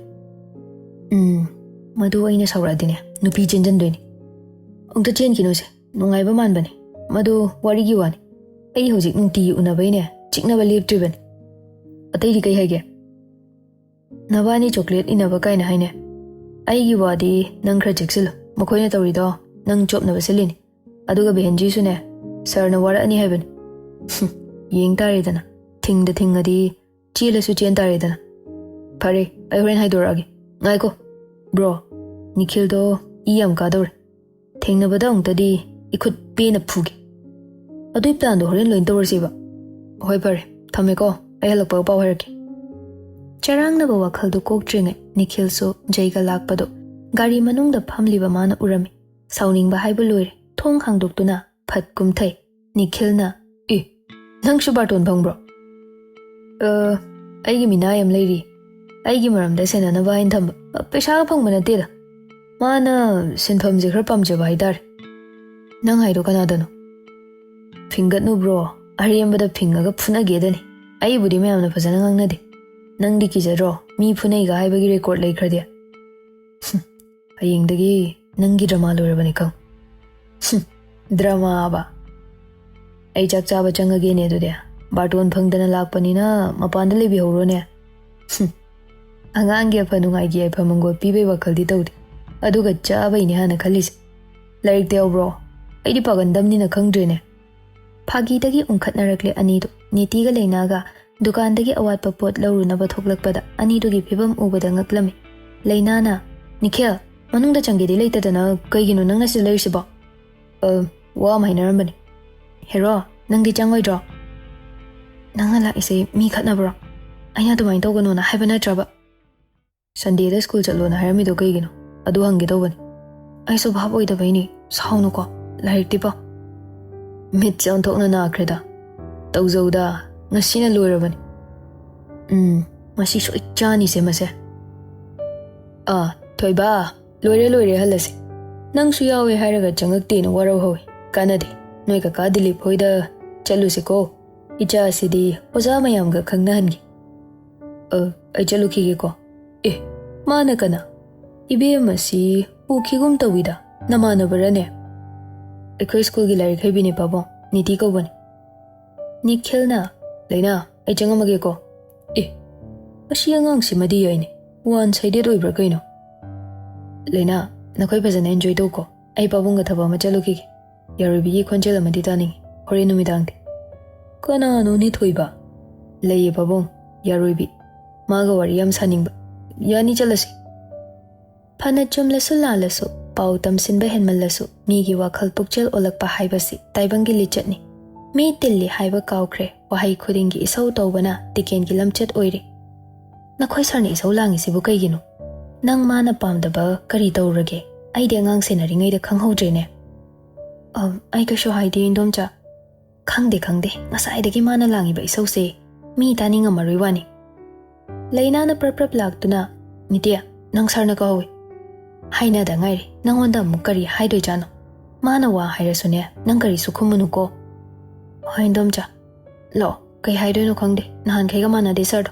"ꯎꯝ, ꯃꯗꯨ ꯑꯩꯅ ꯁꯥꯎꯔꯛꯑꯗꯤꯅꯦ ꯅꯨꯄꯤ ꯆꯦꯟꯖꯟꯗꯣꯏꯅꯤ꯫ ꯑꯃꯨꯛꯇ ꯆꯦꯟꯈꯤꯅꯣꯁꯦ, ꯅꯨꯡꯉꯥꯏꯕ ꯃꯥꯟꯕꯅꯦ꯫ ꯃꯗꯨ ꯋꯥꯔꯤꯒꯤ ꯋꯥꯅꯤ꯫ ꯑꯩ ꯍꯧꯖꯤꯛ ꯅꯨꯡꯇꯤꯒꯤ ꯎꯅꯕꯩꯅꯦ ꯆꯤꯛꯅꯕ ꯂꯦꯞꯇ꯭ꯔꯤꯕꯅꯤ꯫ ꯑꯇꯩꯗꯤ ꯀꯩ ꯍꯥꯏꯒꯦ?" "ꯅꯕꯥꯅꯤ ꯆꯣꯀ꯭ꯂꯦꯠ ꯏꯟꯅꯕ ꯀꯥꯏꯅ ꯍꯥꯏꯅꯦ꯫ ꯑꯩꯒꯤ ꯋꯥꯗꯤ ꯅꯪ ꯈꯔ ꯆꯦꯛꯁꯤꯜꯂꯨ꯫ ꯃꯈꯣꯏꯅ ꯇꯧꯔꯤꯗꯣ ꯅꯪ ꯆꯣꯞꯅꯕ ꯁꯤꯜꯂꯤꯅꯤ꯫ ꯑꯗꯨꯒ ꯕꯦꯍꯦꯟꯖꯤꯁꯨꯅꯦ, ꯁꯥꯔꯅ ꯋꯥꯔꯛꯑꯅꯤ ꯍꯥꯏꯕꯅꯤ꯫" "ꯍꯨꯝ, ꯌꯦꯡ ꯇꯥꯔꯦꯗꯅ꯫ ꯊꯤꯡꯗ ꯊꯤꯡꯉꯗꯤ ꯆꯦꯜꯂꯁꯨ ꯆꯦꯟ ꯇꯥꯔꯦꯗꯅ꯫ ꯐꯔꯦ, ꯑꯩ ꯍꯣꯔꯦꯟ ꯍꯥꯏꯗꯣꯔꯛꯑꯒꯦ꯫ ꯉꯥꯏꯈꯣ, ꯕ꯭ꯔꯣ, ꯅꯤꯈꯤꯜꯗꯣ ꯏ ꯌꯥꯝ ꯀꯥꯗꯧꯔꯦ꯫ ꯊꯦꯡꯅꯕꯗ ꯑꯃꯨꯛꯇꯗꯤ ꯏꯈꯨꯠ ꯄꯦꯟꯅ ꯐꯨꯒꯦ꯫ ꯑꯗꯨꯏ ꯄ꯭ꯂꯥꯟꯗꯣ ꯍꯣꯔꯦꯟ ꯂꯣꯏꯅ ꯇꯧꯔꯁꯦꯕ꯫" "ꯍꯣꯏ, ꯐꯔꯦ, ꯊꯝꯃꯦꯀꯣ꯫ ꯑꯩ ꯍꯜꯂꯛꯄꯒ ꯄꯥꯎ ꯍꯥꯏꯔꯛꯀꯦ꯫" ꯆꯔꯥꯡꯅꯕ ꯋꯥꯈꯜꯗꯨ ꯀꯣꯛꯇ꯭ꯔꯤꯉꯩ ꯅꯤꯈꯤꯜꯁꯨ ꯖꯩꯒ ꯂꯥꯛꯄꯗꯨ ꯒꯥꯔꯤ ꯃꯅꯨꯡꯗ ꯐꯝꯂꯤꯕ ꯃꯥꯅ ꯎꯔꯝꯃꯤ꯫ ꯁꯥꯎꯅꯤꯡꯕ ꯍꯥꯏꯕ ꯂꯣꯏꯔꯦ꯫ ꯊꯣꯡ ꯍꯥꯡꯗꯣꯛꯇꯨꯅ ꯐꯠ ꯀꯨꯝꯊꯩ꯫ ꯅꯤꯈꯤꯜꯅ, "ꯑꯦ, ꯅꯪꯁꯨ ꯕꯥꯔꯇꯣꯟ ꯐꯪꯕ꯭ꯔꯣ?" "ꯑ, ꯑꯩꯒꯤ ꯃꯤꯅꯥꯏ ꯑꯃ ꯂꯩꯔꯤ꯫ ꯑꯩꯒꯤ ꯃꯔꯝꯗ ꯁꯦꯟꯅꯅꯕ ꯍꯥꯏꯅ ꯊꯝꯕ꯫ ꯑ, ꯄꯩꯁꯥꯒ ꯐꯪꯕ ꯅꯠꯇꯦꯗ꯫ ꯃꯥꯅ ꯁꯤꯟꯐꯝꯁꯦ ꯈꯔ ꯄꯥꯝꯖꯕ ꯍꯥꯏꯇꯥꯔꯦ꯫" "ꯅꯪ ꯍꯥꯏꯗꯣ ꯀꯅꯥꯗꯅꯣ?" "ꯐꯤꯡꯒꯠꯅꯨ ꯕ꯭ꯔꯣ, ꯑꯔꯦꯝꯕꯗ ꯐꯤꯡꯉꯒ ꯐꯨꯅꯒꯦꯗꯅꯤ꯫ ꯑꯩꯕꯨꯗꯤ ꯃꯌꯥꯝꯅ ꯐꯖꯅ ꯉꯥꯡꯅꯗꯦ꯫ ꯅꯪꯗꯤ ꯀꯤꯖꯗ꯭ꯔꯣ? ꯃꯤ ꯐꯨꯅꯩꯒ ꯍꯥꯏꯕꯒꯤ ꯔꯦꯀꯣꯔꯠ ꯂꯩꯈ꯭ꯔꯗꯤ?" "ꯍꯨꯝ, ꯍꯌꯦꯡꯗꯒꯤ ꯅꯪꯒꯤ ꯗ꯭ꯔꯃꯥ ꯂꯣꯏꯔꯕꯅꯤ ꯈꯪ꯫" "ꯍꯨꯝ, ꯗ꯭ꯔꯃꯥꯕ? ꯑꯩ ꯆꯥꯛ ꯆꯥꯕ ꯆꯪꯉꯒꯦꯅꯦ ꯑꯗꯨꯗꯤ꯫ ꯕꯥꯔꯇꯣꯟ ꯐꯪꯗꯅ ꯂꯥꯛꯄꯅꯤꯅ ꯃꯄꯥꯟꯗ ꯂꯩꯕꯤꯍꯧꯔꯣꯅꯦ꯫" "ꯍꯨꯝ, ꯑꯉꯥꯡꯒꯤ ꯑꯐ ꯅꯨꯡꯉꯥꯏꯒꯤ ꯌꯥꯏꯐ ꯃꯪꯒꯣꯜ ꯄꯤꯕꯩ ꯋꯥꯈꯜꯗꯤ ꯇꯧꯗꯦ꯫ ꯑꯗꯨꯒ ꯆꯥꯕꯩꯅꯦ ꯍꯥꯟꯅ ꯈꯜꯂꯤꯁꯦ꯫ ꯂꯥꯏꯔꯤꯛꯇ ꯌꯥꯎꯕ꯭ꯔꯣ? ꯑꯩꯗꯤ ꯄꯥꯒꯟꯗꯕꯅꯤꯅ ꯈꯪꯗ꯭ꯔꯦꯅꯦ꯫" ꯐꯥꯒꯤꯗꯒꯤ ꯎꯪꯈꯠꯅꯔꯛꯂꯦ ꯑꯅꯤꯗꯨ꯫ ꯅꯤꯇꯤꯒ ꯂꯩꯅꯥꯒ ꯗꯨꯀꯥꯟꯗꯒꯤ ꯑꯋꯥꯠꯄ ꯄꯣꯠ ꯂꯧꯔꯨꯅꯕ ꯊꯣꯛꯂꯛꯄꯗ ꯑꯅꯤꯗꯨꯒꯤ ꯐꯤꯕꯝ ꯎꯕꯗ ꯉꯛꯂꯝꯃꯤ꯫ ꯂꯩꯅꯥꯅ, "ꯅꯤꯈꯤꯜ, ꯃꯅꯨꯡꯗ ꯆꯪꯒꯦꯗꯤ ꯂꯩꯇꯗꯅ ꯀꯩꯒꯤꯅꯣ ꯅꯪꯅ ꯁꯤꯗ ꯂꯩꯔꯤꯁꯤꯕꯣ?" "ꯑ, ꯋꯥ ꯑꯃ ꯍꯥꯏꯅꯔꯝꯕꯅꯤ꯫" "ꯍꯦꯔꯣ, ꯅꯪꯗꯤ ꯆꯪꯉꯣꯏꯗ꯭ꯔꯣ?" "ꯅꯪꯅ ꯂꯥꯛꯏꯁꯦ ꯃꯤ ꯈꯠꯅꯕ꯭ꯔꯣ? ꯑꯩꯅ ꯑꯗꯨꯃꯥꯏꯅ ꯇꯧꯒꯅꯣꯅ ꯍꯥꯏꯕ ꯅꯠꯇ꯭ꯔꯕ?" "ꯁꯟꯗꯦꯗ ꯁ꯭ꯀꯨꯜ ꯆꯠꯂꯣꯅ ꯍꯥꯏꯔꯝꯃꯤꯗꯣ ꯀꯩꯒꯤꯅꯣ? ꯑꯗꯨ ꯍꯪꯒꯦ ꯇꯧꯕꯅꯤ꯫" "ꯑꯩꯁꯨ ꯚꯥꯞ ꯑꯣꯏꯗꯕꯩꯅꯤ, ꯁꯥꯎꯅꯨꯀꯣ, ꯂꯥꯏꯔꯤꯛꯇꯤ ꯄꯥꯎ꯫" ꯃꯤꯠꯁꯦ ꯑꯣꯟꯊꯣꯛꯅ ꯅꯥꯈ꯭ꯔꯦꯗ꯫ "ꯇꯧꯖꯧꯗ, ꯉꯁꯤꯅ ꯂꯣꯏꯔꯕꯅꯤ꯫" "ꯎꯝ, ꯃꯁꯤ ꯁꯣꯏ ꯆꯥꯅꯤꯁꯦ ꯃꯁꯦ꯫" "ꯑꯥ, ꯊꯣꯏꯕ, ꯂꯣꯏꯔꯦ ꯂꯣꯏꯔꯦ, ꯍꯜꯂꯁꯤ꯫ ꯅꯪꯁꯨ ꯌꯥꯎꯋꯦ ꯍꯥꯏꯔꯒ ꯆꯪꯉꯛꯇꯦꯅ ꯋꯥꯔꯧ ꯍꯧꯋꯤ꯫ ꯀꯥꯟꯅꯗꯦ, ꯅꯣꯏ ꯀꯀꯥ ꯗꯤꯂꯤꯞ ꯍꯣꯏꯗ ꯆꯠꯂꯨꯁꯤꯀꯣ꯫ ꯏꯆꯥꯁꯤꯗꯤ ꯑꯣꯖꯥ ꯃꯌꯥꯝꯒ ꯈꯪꯅꯍꯟꯒꯦ꯫" "ꯑ, ꯑꯩ ꯆꯠꯂꯨꯈꯤꯒꯦꯀꯣ꯫" "ꯑꯦ, ꯃꯥꯅ ꯀꯅꯥ? ꯏꯕꯦꯝꯃꯁꯤ ꯎꯈꯤꯒꯨꯝ ꯇꯧꯏꯗ, ꯅꯃꯥꯟꯅꯕꯔꯅꯦ?" "ꯑꯩꯈꯣꯏ ꯁ꯭ꯀꯨꯜꯒꯤ ꯂꯥꯏꯔꯤꯛ ꯍꯩꯕꯤꯅꯦ ꯄꯥꯕꯨꯡ, ꯅꯤꯇꯤ ꯀꯧꯕꯅꯤ꯫" ꯅꯤꯈꯤꯜꯅ, "ꯂꯩꯅꯥ, ꯑꯩ ꯆꯪꯉꯝꯃꯒꯦꯀꯣ꯫" "ꯑꯦ, ꯃꯁꯤ ꯑꯉꯥꯡꯁꯤꯃꯗꯤ ꯌꯥꯏꯅꯦ, ꯋꯥꯟ ꯁꯥꯏꯗꯦꯠ ꯑꯣꯏꯕ꯭ꯔꯥ ꯀꯩꯅꯣ?" "ꯂꯩꯅꯥ, ꯅꯈꯣꯏ ꯐꯖꯅ ꯑꯦꯟꯖꯣꯏ ꯇꯧꯀꯣ, ꯑꯩ ꯄꯥꯕꯨꯡꯒ ꯊꯕꯛ ꯑꯃ ꯆꯠꯂꯨꯈꯤꯒꯦ꯫" ꯌꯥꯔꯣꯏꯕꯤꯒꯤ ꯈꯣꯟꯖꯦꯜ ꯑꯃꯗꯤ ꯇꯥꯅꯤꯡꯏ꯫ "ꯍꯣꯔꯦꯟ ꯅꯨꯃꯤꯗꯥꯡꯗꯤ?" "ꯀꯅꯥꯅꯣꯅꯦ ꯊꯣꯏꯕ?" "ꯂꯩꯌꯦ ꯄꯥꯕꯨꯡ, ꯌꯥꯔꯣꯏꯕꯤ꯫ ꯃꯥꯒ ꯋꯥꯔꯤ ꯌꯥꯝ ꯁꯥꯅꯤꯡꯕ꯫" "ꯌꯥꯅꯤ, ꯆꯠꯂꯁꯤ꯫" ꯐꯅ ꯆꯨꯝꯂꯁꯨ ꯂꯥꯜꯂꯁꯨ, ꯄꯥꯎ ꯇꯝꯁꯤꯟꯕ ꯍꯦꯟꯃꯜꯂꯁꯨ, ꯃꯤꯒꯤ ꯋꯥꯈꯜ ꯄꯨꯛꯆꯦꯜ ꯑꯣꯜꯂꯛꯄ ꯍꯥꯏꯕꯁꯤ ꯇꯥꯏꯕꯪꯒꯤ ꯂꯤꯆꯠꯅꯤ꯫ ꯃꯤ ꯇꯤꯜꯂꯤ ꯍꯥꯏꯕ ꯀꯥꯎꯈ꯭ꯔꯦ, ꯋꯥꯍꯩ ꯈꯨꯗꯤꯡꯒꯤ ꯏꯁꯧ ꯇꯧꯕꯅ ꯇꯤꯀꯦꯟꯒꯤ ꯂꯝꯆꯠ ꯑꯣꯏꯔꯦ꯫ "ꯅꯈꯣꯏ ꯁꯥꯔꯅ ꯏꯁꯧ ꯂꯥꯡꯉꯤꯁꯤꯕꯨ ꯀꯩꯒꯤꯅꯣ? ꯅꯪ ꯃꯥꯅ ꯄꯥꯝꯗꯕ ꯀꯔꯤ ꯇꯧꯔꯨꯔꯒꯦ? ꯑꯩꯗꯤ ꯑꯉꯥꯡ ꯁꯦꯟꯅꯔꯤꯉꯩꯗ ꯈꯪꯍꯧꯗ꯭ꯔꯦꯅꯦ꯫" "ꯑꯝ, ꯑꯩ ꯀꯩꯁꯨ ꯍꯥꯏꯗꯦ, ꯏꯟꯗꯣꯝꯆꯥ꯫" "ꯈꯪꯗꯦ, ꯈꯪꯗꯦ, ꯉꯁꯥꯏꯗꯒꯤ ꯃꯥꯅ ꯂꯥꯡꯉꯤꯕ ꯏꯁꯧꯁꯦ ꯃꯤ ꯇꯥꯅꯤꯡꯉꯝꯃꯔꯣꯏ ꯋꯥꯅꯤ꯫" ꯂꯩꯅꯥꯅ ꯄ꯭ꯔꯞ ꯄ꯭ꯔꯞ ꯂꯥꯛꯇꯨꯅ, "ꯅꯤꯇꯤ, ꯅꯪ ꯁꯥꯔꯅ ꯀꯧꯍꯧꯋꯤ꯫" "ꯍꯥꯏꯅꯗ ꯉꯥꯏꯔꯤ, ꯅꯪꯉꯣꯟꯗ ꯑꯃꯨꯛ ꯀꯔꯤ ꯍꯥꯏꯗꯣꯏꯖꯥꯠꯅꯣ? ꯃꯥꯅ ꯋꯥ ꯍꯥꯏꯔꯁꯨꯅꯦ, ꯅꯪ ꯀꯔꯤꯁꯨ ꯈꯨꯝꯃꯨꯅꯨꯀꯣ꯫" "ꯍꯣꯏ, ꯏꯟꯗꯣꯝꯆꯥ꯫ ꯂꯥꯛꯑꯣ, ꯀꯩ ꯍꯥꯏꯗꯣꯏꯅꯣ ꯈꯪꯗꯦ, ꯅꯍꯥꯟꯈꯩꯒ ꯃꯥꯟꯅꯗꯦ ꯁꯥꯔꯗꯣ꯫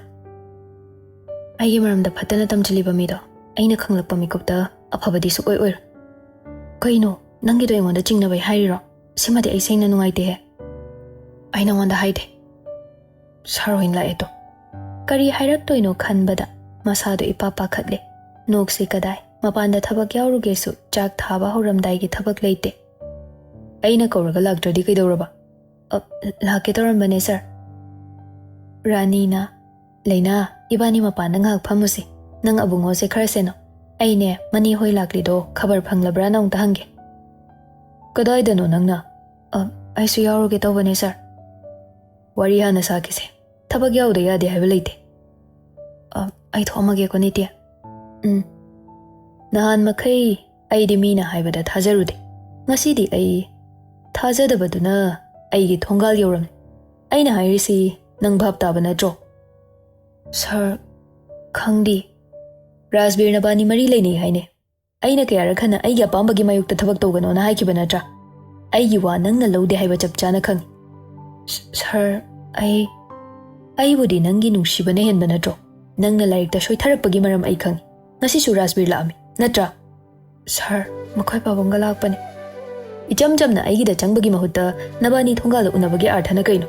ꯑꯩꯒꯤ ꯃꯔꯝꯗ ꯐꯠꯇꯅ ꯇꯝꯁꯤꯜꯂꯤꯕ ꯃꯤꯗꯣ ꯑꯩꯅ ꯈꯪꯂꯛꯄ ꯃꯤꯀꯨꯞꯇ ꯑꯐꯕꯗꯤ ꯁꯨꯛꯑꯣꯏ ꯑꯣꯏꯔꯣꯏ꯫" "ꯀꯩꯅꯣ, ꯅꯪꯒꯤꯗꯣ ꯑꯩꯉꯣꯟꯗ ꯆꯤꯡꯅꯕꯩ ꯍꯥꯏꯔꯤꯔꯣ? ꯁꯤꯃꯗꯤ ꯑꯩ ꯁꯦꯡꯅ ꯅꯨꯡꯉꯥꯏꯇꯦꯍꯦ꯫" "ꯑꯩ ꯅꯉꯣꯟꯗ ꯍꯥꯏꯗꯦ꯫" ꯁꯥꯔ ꯍꯣꯏꯅ ꯂꯥꯛꯑꯦꯗꯣ꯫ ꯀꯔꯤ ꯍꯥꯏꯔꯛꯇꯣꯏꯅꯣ ꯈꯟꯕꯗ ꯃꯁꯥꯗꯣ ꯏꯄꯥ ꯄꯥꯈꯠꯂꯦ꯫ ꯅꯣꯛꯁꯤ ꯀꯗꯥꯏ, ꯃꯄꯥꯟꯗ ꯊꯕꯛ ꯌꯥꯎꯔꯨꯒꯦꯁꯨ ꯆꯥꯛ ꯊꯥꯕ ꯍꯧꯔꯝꯗꯥꯏꯒꯤ ꯊꯕꯛ ꯂꯩꯇꯦ꯫ "ꯑꯩꯅ ꯀꯧꯔꯒ ꯂꯥꯛꯇ꯭ꯔꯗꯤ ꯀꯩꯗꯧꯔꯕ?" "ꯑ, ꯂꯥꯛꯀꯦ ꯇꯧꯔꯝꯕꯅꯦ ꯁꯥꯔ꯫" ꯔꯥꯅꯤꯅ, "ꯂꯩꯅꯥ, ꯏꯕꯥꯅꯤ ꯃꯄꯥꯟꯗ ꯉꯥꯏꯍꯥꯛ ꯐꯝꯃꯨꯁꯤ꯫ ꯅꯪ ꯑꯕꯨꯡꯉꯣꯁꯦ ꯈꯔ ꯁꯦꯟꯅꯧ꯫ ꯑꯩꯅꯦ, ꯃꯅꯦ ꯍꯣꯏ ꯂꯥꯛꯂꯤꯗꯣ ꯈꯕꯔ ꯐꯪꯂꯕ꯭ꯔꯥꯅ ꯑꯃꯨꯛꯇ ꯍꯪꯒꯦ꯫" "ꯀꯗꯥꯏꯗꯅꯣ ꯅꯪꯅ?" "ꯑ, ꯑꯩꯁꯨ ꯌꯥꯎꯔꯨꯒꯦ ꯇꯧꯕꯅꯦ, ꯁꯥꯔ꯫" "ꯋꯥꯔꯤ ꯍꯥꯟꯅ ꯁꯥꯈꯤꯁꯦ꯫ ꯊꯕꯛ ꯌꯥꯎꯗ ꯌꯥꯗꯦ ꯍꯥꯏꯕ ꯂꯩꯇꯦ꯫ ꯑ, ꯑꯩ ꯊꯣꯛꯑꯝꯃꯒꯦꯀꯣ, ꯅꯤꯇꯤ꯫ ꯎꯝ꯫ ꯅꯍꯥꯟ ꯃꯈꯩ ꯑꯩꯗꯤ ꯃꯤꯅ ꯍꯥꯏꯕꯗ ꯊꯥꯖꯔꯨꯗꯦ꯫ ꯉꯁꯤꯗꯤ ꯑꯩ ꯊꯥꯖꯗꯕꯗꯨꯅ ꯑꯩꯒꯤ ꯊꯣꯡꯒꯥꯜ ꯌꯧꯔꯝꯃꯤ꯫ ꯑꯩꯅ ꯍꯥꯏꯔꯤꯁꯤ ꯅꯪ ꯚꯥꯞ ꯇꯥꯕ ꯅꯠꯇ꯭ꯔꯣ?" "ꯁꯥꯔ, ꯈꯪꯗꯦ꯫" "ꯔꯥꯖꯕꯤꯔ ꯅꯕꯥꯅꯤ ꯃꯔꯤ ꯂꯩꯅꯩ ꯍꯥꯏꯅꯦ꯫ ꯑꯩꯅ ꯀꯌꯥꯔꯛ ꯍꯟꯅ ꯑꯩꯒꯤ ꯑꯄꯥꯝꯕꯒꯤ ꯃꯥꯌꯣꯛꯇ ꯊꯕꯛ ꯇꯧꯒꯅꯣꯅ ꯍꯥꯏꯈꯤꯕ ꯅꯠꯇ꯭ꯔꯥ? ꯑꯩꯒꯤ ꯋꯥ ꯅꯪꯅ ꯂꯧꯗꯦ ꯍꯥꯏꯕ ꯆꯞ ꯆꯥꯅ ꯈꯪꯉꯤ꯫" "ꯁ-, ꯁꯥꯔ, ꯑꯩ, ꯑꯩꯕꯨꯗꯤ ꯅꯪꯒꯤ ꯅꯨꯡꯁꯤꯕꯅ ꯍꯦꯟꯕ ꯅꯠꯇ꯭ꯔꯣ? ꯅꯪꯅ ꯂꯥꯏꯔꯤꯛꯇ ꯁꯣꯏꯊꯔꯛꯄꯒꯤ ꯃꯔꯝ ꯑꯩ ꯈꯪꯉꯤ꯫ ꯉꯁꯤꯁꯨ ꯔꯥꯖꯕꯤꯔ ꯂꯥꯛꯑꯝꯃꯤ, ꯅꯠꯇ꯭ꯔꯥ?" "ꯁꯥꯔ, ꯃꯈꯣꯏ ꯄꯥꯕꯨꯡꯒ ꯂꯥꯛꯄꯅꯤ꯫" "ꯏꯆꯝ ꯆꯝꯅ ꯑꯩꯒꯤꯗ ꯆꯪꯕꯒꯤ ꯃꯍꯨꯠꯇ ꯅꯕꯥꯅꯤ ꯊꯣꯡꯒꯥꯜꯗ ꯎꯅꯕꯒꯤ ꯑꯥꯔꯊꯅ ꯀꯩꯅꯣ?"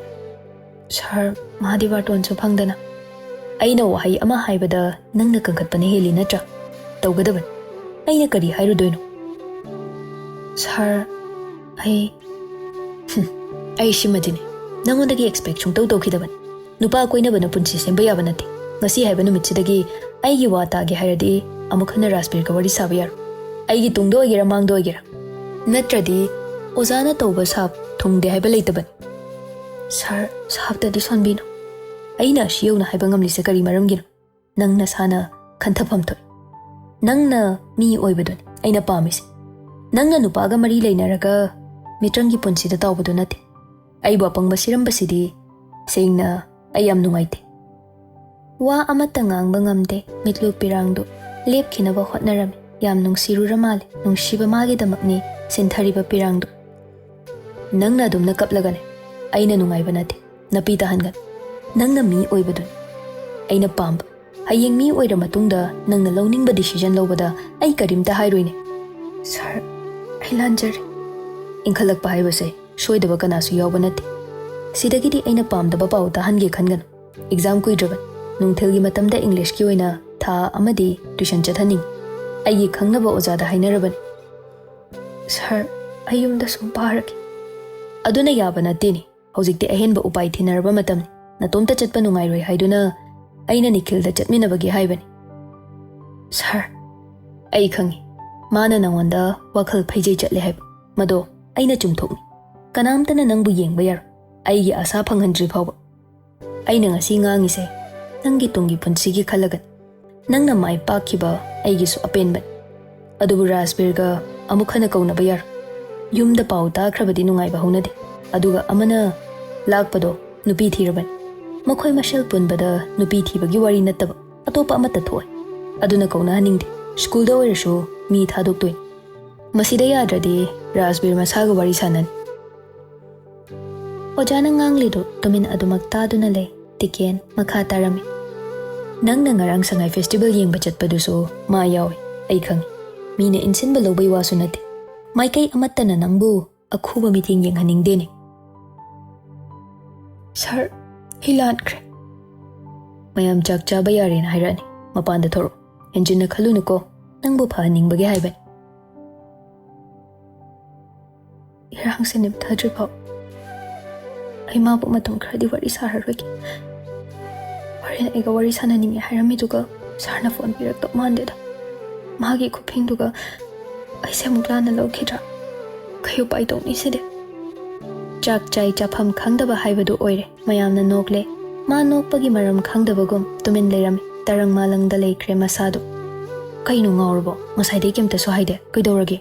"ꯁꯥꯔ, ꯃꯥꯗꯤ ꯕꯥꯔꯇꯣꯟꯁꯨ ꯐꯪꯗꯅ꯫" "ꯑꯩꯅ ꯋꯥꯍꯩ ꯑꯃ ꯍꯥꯏꯕꯗ ꯅꯪꯅ ꯀꯟꯈꯠꯄꯅ ꯍꯦꯜꯂꯤ ꯅꯠꯇ꯭ꯔꯥ? ꯇꯧꯒꯗꯕꯅꯤ꯫ ꯑꯩꯅ ꯀꯔꯤ ꯍꯥꯏꯔꯨꯗꯣꯏꯅꯣ?" "ꯁꯥꯔ, ꯑꯩ, ꯍꯨꯝ, ꯑꯩ ꯁꯤꯃꯗꯤꯅꯦ, ꯅꯉꯣꯟꯗꯒꯤ ꯑꯦꯛꯁꯄꯦꯛ ꯁꯨꯡꯇꯧ ꯇꯧꯈꯤꯗꯕꯅꯤ꯫ ꯅꯨꯄꯥ ꯀꯣꯏꯅꯕꯅ ꯄꯨꯟꯁꯤ ꯁꯦꯝꯕ ꯌꯥꯕ ꯅꯠꯇꯦ꯫ ꯉꯁꯤ ꯍꯥꯏꯕ ꯅꯨꯃꯤꯠꯁꯤꯗꯒꯤ ꯑꯩꯒꯤ ꯋꯥ ꯇꯥꯒꯦ ꯍꯥꯏꯔꯗꯤ ꯑꯃꯨꯛ ꯍꯟꯅ ꯔꯥꯖꯕꯤꯔꯒ ꯋꯥꯔꯤ ꯁꯥꯕ ꯌꯥꯔꯣꯏ꯫ ꯑꯩꯒꯤ ꯇꯨꯡꯗ ꯑꯣꯏꯒꯦꯔꯥ ꯃꯥꯡꯗ ꯑꯣꯏꯒꯦꯔꯥ꯫ ꯅꯠꯇ꯭ꯔꯗꯤ ꯑꯣꯖꯥꯅ ꯇꯧꯕ ꯁꯥꯞ ꯊꯨꯡꯗꯦ ꯍꯥꯏꯕ ꯂꯩꯇꯕꯅꯤ꯫" "ꯁꯥꯔ, ꯁꯥꯞꯇꯗꯤ ꯁꯣꯟꯕꯤꯅꯨ꯫ ꯑꯩꯅ ꯑꯁꯤ ꯌꯧꯅ ꯍꯥꯏꯕ ꯉꯝꯂꯤꯁꯦ ꯀꯔꯤ ꯃꯔꯝꯒꯤꯅꯣ? ꯅꯪ ꯅꯁꯥꯅ ꯈꯟꯊꯐꯝ ꯊꯣꯛꯏ꯫ ꯅꯪꯅ ꯃꯤ ꯑꯣꯏꯕꯗꯨꯅꯤ ꯑꯩꯅ ꯄꯥꯝꯃꯤꯁꯦ꯫ ꯅꯪꯅ ꯅꯨꯄꯥꯒ ꯃꯔꯤ ꯂꯩꯅꯔꯒ ꯃꯤꯇ꯭ꯔꯪꯒꯤ ꯄꯨꯟꯁꯤꯗ ꯇꯥꯎꯕꯗꯨ ꯅꯠꯇꯦ꯫ ꯑꯩꯕꯨ ꯑꯄꯪꯕ ꯁꯤꯔꯝꯕꯁꯤꯗꯤ ꯁꯦꯡꯅ ꯑꯩ ꯌꯥꯝ ꯅꯨꯡꯉꯥꯏꯇꯦ꯫" ꯋꯥ ꯑꯃꯠꯇ ꯉꯥꯡꯕ ꯉꯝꯗꯦ ꯃꯤꯠꯂꯨ ꯄꯤꯔꯥꯡꯗꯨ꯫ ꯂꯦꯞꯈꯤꯅꯕ ꯍꯣꯠꯅꯔꯝꯃꯤ꯫ ꯌꯥꯝ ꯅꯨꯡꯁꯤꯔꯨꯔ ꯃꯥꯜꯂꯦ꯫ ꯅꯨꯡꯁꯤꯕ ꯃꯥꯒꯤꯗꯃꯛꯅꯤ ꯁꯤꯟꯊꯔꯤꯕ ꯄꯤꯔꯥꯡꯗꯨ꯫ "ꯅꯪꯅ ꯑꯗꯨꯝꯅ ꯀꯞꯂꯒꯅꯦ, ꯑꯩꯅ ꯅꯨꯡꯉꯥꯏꯕ ꯅꯠꯇꯦ꯫ ꯅꯄꯤ ꯇꯥꯍꯟꯒꯅꯨ꯫ ꯅꯪꯅ ꯃꯤ ꯑꯣꯏꯕꯗꯨꯅꯤ ꯑꯩꯅ ꯄꯥꯝꯕ꯫ ꯍꯌꯦꯡ ꯃꯤ ꯑꯣꯏꯔ ꯃꯇꯨꯡꯗ ꯅꯪꯅ ꯂꯧꯅꯤꯡꯕ ꯗꯤꯁꯤꯖꯟ ꯂꯧꯕꯗ ꯑꯩ ꯀꯔꯤꯝꯇ ꯍꯥꯏꯔꯣꯏꯅꯦ꯫" "ꯁꯥꯔ, ꯑꯩ ꯂꯥꯟꯖꯔꯦ꯫" "ꯏꯟꯈꯠꯂꯛꯄ ꯍꯥꯏꯕꯁꯦ ꯁꯣꯏꯗꯕ ꯀꯅꯥꯁꯨ ꯌꯥꯎꯕ ꯅꯠꯇꯦ꯫ ꯁꯤꯗꯒꯤꯗꯤ ꯑꯩꯅ ꯄꯥꯝꯗꯕ ꯄꯥꯎ ꯇꯥꯍꯟꯒꯦ ꯈꯟꯒꯅꯨ꯫ ꯑꯦꯛꯖꯥꯝ ꯀꯨꯏꯗ꯭ꯔꯕꯅꯤ꯫ ꯅꯨꯡꯊꯤꯜꯒꯤ ꯃꯇꯝꯗ ꯏꯪꯂꯤꯁꯀꯤ ꯑꯣꯏꯅ ꯊꯥ ꯑꯃꯗꯤ ꯇ꯭ꯌꯨꯁꯟ ꯆꯠꯍꯟꯅꯤꯡꯉꯤ꯫ ꯑꯩꯒꯤ ꯈꯪꯅꯕ ꯑꯣꯖꯥꯗ ꯍꯥꯏꯅꯔꯕꯅꯤ꯫" "ꯁꯥꯔ, ꯑꯩ ꯌꯨꯝꯗ ꯁꯨꯝ ꯄꯥꯔꯒꯦ꯫" "ꯑꯗꯨꯅ ꯌꯥꯕ ꯅꯠꯇꯦꯅꯦ꯫ ꯍꯧꯖꯤꯛꯇꯤ ꯑꯍꯦꯟꯕ ꯎꯄꯥꯏ ꯊꯤꯅꯔꯕ ꯃꯇꯝꯅꯤ꯫ ꯅꯇꯣꯝꯇ ꯆꯠꯄ ꯅꯨꯡꯉꯥꯏꯔꯣꯏ ꯍꯥꯏꯗꯨꯅ ꯑꯩꯅ ꯅꯤꯈꯤꯜꯗ ꯆꯠꯃꯤꯟꯅꯕꯒꯤ ꯍꯥꯏꯕꯅꯤ꯫ ꯁꯥꯔ, ꯑꯩ ꯈꯪꯏ, ꯃꯥꯅ ꯅꯉꯣꯟꯗ ꯋꯥꯈꯜ ꯐꯩꯖꯩ ꯆꯠꯂꯦ ꯍꯥꯏꯕ꯫ ꯃꯗꯣ ꯑꯩꯅ ꯆꯨꯝꯊꯣꯛꯅꯤ꯫ ꯀꯅꯥꯝꯇꯅ ꯅꯪꯕꯨ ꯌꯦꯡꯕ ꯌꯥꯔꯣꯏ, ꯑꯩꯒꯤ ꯑꯥꯁꯥ ꯐꯪꯍꯟꯗ꯭ꯔꯤ ꯐꯥꯎꯕ꯫ ꯑꯩꯅ ꯉꯁꯤ ꯉꯥꯡꯉꯤꯁꯦ ꯅꯪꯒꯤ ꯇꯨꯡꯒꯤ ꯄꯨꯟꯁꯤꯒꯤ ꯈꯜꯂꯒꯅꯤ꯫ ꯅꯪꯅ ꯃꯥꯏ ꯄꯥꯛꯈꯤꯕ ꯑꯩꯒꯤꯁꯨ ꯑꯄꯦꯟꯕꯅꯤ꯫ ꯑꯗꯨꯕꯨ ꯔꯥꯖꯕꯤꯔꯒ ꯑꯃꯨꯛ ꯍꯟꯅ ꯀꯧꯅꯕ ꯌꯥꯔꯣꯏ꯫ ꯌꯨꯝꯗ ꯄꯥꯎ ꯇꯥꯈ꯭ꯔꯕꯗꯤ ꯅꯨꯡꯉꯥꯏꯕ ꯍꯧꯅꯗꯦ꯫ ꯑꯗꯨꯒ ꯑꯃꯅ ꯂꯥꯛꯄꯗꯣ ꯅꯨꯄꯤ ꯊꯤꯔꯕꯅꯤ꯫ ꯃꯈꯣꯏ ꯃꯁꯦꯜ ꯄꯨꯟꯕꯗ ꯅꯨꯄꯤ ꯊꯤꯕꯒꯤ ꯋꯥꯔꯤ ꯅꯠꯇꯕ ꯑꯇꯣꯞꯄ ꯑꯃꯠꯇ ꯊꯣꯛꯑꯣꯏ꯫ ꯑꯗꯨꯅ ꯀꯧꯅꯍꯟꯅꯤꯡꯗꯦ꯫ ꯁ꯭ꯀꯨꯜꯗ ꯑꯣꯏꯔꯁꯨ ꯃꯤ ꯊꯥꯗꯣꯛꯇꯣꯏꯅꯤ꯫ ꯃꯁꯤꯗ ꯌꯥꯗ꯭ꯔꯗꯤ ꯔꯥꯖꯕꯤꯔ ꯃꯁꯥꯒ ꯋꯥꯔꯤ ꯁꯥꯟꯅꯅꯤ꯫ ꯑꯣꯖꯥꯅ ꯉꯥꯡꯂꯤꯗꯨ ꯇꯨꯃꯤꯟ ꯑꯗꯨꯃꯛ ꯇꯥꯗꯨꯅ ꯂꯩ꯫ ꯇꯤꯀꯦꯟ ꯃꯈꯥ ꯇꯥꯔꯝꯃꯤ꯫ ꯅꯪꯅ ꯉꯔꯥꯡ ꯁꯉꯥꯏ ꯐꯦꯁꯇꯤꯚꯦꯜ ꯌꯦꯡꯕ ꯆꯠꯄꯗꯨꯁꯨ ꯃꯥ ꯌꯥꯎꯏ, ꯑꯩ ꯈꯪꯏ꯫ ꯃꯤꯅ ꯏꯟꯁꯤꯟꯕ ꯂꯧꯕꯩ ꯋꯥꯁꯨ ꯅꯠꯇꯦ꯫ ꯃꯥꯏꯀꯩ ꯑꯃꯠꯇꯅ ꯅꯪꯕꯨ ꯑꯈꯨꯕ ꯃꯤꯠꯌꯦꯡ ꯌꯦꯡꯍꯟꯅꯤꯡꯗꯦꯅꯦ꯫ ꯁꯥꯔ, ꯑꯩ ꯂꯥꯟꯈ꯭ꯔꯦ꯫ ꯃꯌꯥꯝ ꯆꯥꯛ ꯆꯥꯕ ꯌꯥꯔꯦꯅ ꯍꯥꯏꯔꯛꯑꯅꯤ꯫ ꯃꯄꯥꯟꯗ ꯊꯣꯔꯛꯑꯣ꯫ ꯍꯦꯟꯖꯤꯟꯅ ꯈꯜꯂꯨꯅꯨꯀꯣ꯫ ꯅꯪꯕꯨ ꯐꯍꯟꯅꯤꯡꯕꯒꯤ ꯍꯥꯏꯕꯅꯤ꯫ ꯏꯔꯥꯡꯁꯦ ꯅꯦꯝꯊꯗ꯭ꯔꯤꯐꯥꯎ ꯑꯩ ꯃꯥꯕꯨ ꯃꯇꯝ ꯈꯔꯗꯤ ꯋꯥꯔꯤ ꯁꯥꯔꯔꯣꯏꯒꯦ꯫ ꯍꯣꯔꯦꯟ ꯑꯩꯒ ꯋꯥꯔꯤ ꯁꯥꯟꯅꯅꯤꯡꯉꯦ ꯍꯥꯏꯔꯝꯃꯤꯗꯨꯒ ꯁꯥꯔꯅ ꯐꯣꯟ ꯄꯤꯔꯛꯇꯧ ꯃꯥꯟꯗꯦꯗ꯫ ꯃꯥꯒꯤ ꯈꯨꯐꯤꯡꯗꯨꯒ ꯑꯩꯁꯦ ꯑꯃꯨꯛ ꯂꯥꯟꯅ ꯂꯧꯈꯤꯗ꯭ꯔꯥ? ꯀꯩ ꯎꯄꯥꯏ ꯇꯧꯅꯤ ꯁꯤꯗꯤ? ꯆꯥꯛ ꯆꯥꯏ ꯆꯥꯐꯝ ꯈꯪꯗꯕ ꯍꯥꯏꯕꯗꯨ ꯑꯣꯏꯔꯦ꯫ ꯃꯌꯥꯝꯅ ꯅꯣꯛꯂꯦ꯫ ꯃꯥ ꯅꯣꯛꯄꯒꯤ ꯃꯔꯝ ꯈꯪꯗꯕꯒꯨꯝ ꯇꯨꯃꯤꯟ ꯂꯩꯔꯝꯃꯤ꯫ ꯇꯔꯪ ꯃꯥꯂꯪꯗ ꯂꯩꯈ꯭ꯔꯦ ꯃꯁꯥꯗꯨ꯫ ꯀꯩꯅꯣ ꯉꯥꯎꯔꯕꯣ? ꯉꯁꯥꯏꯗꯩ ꯀꯩꯝꯇꯁꯨ ꯍꯥꯏꯗꯦ꯫ ꯀꯩꯗꯧꯔꯒꯦ?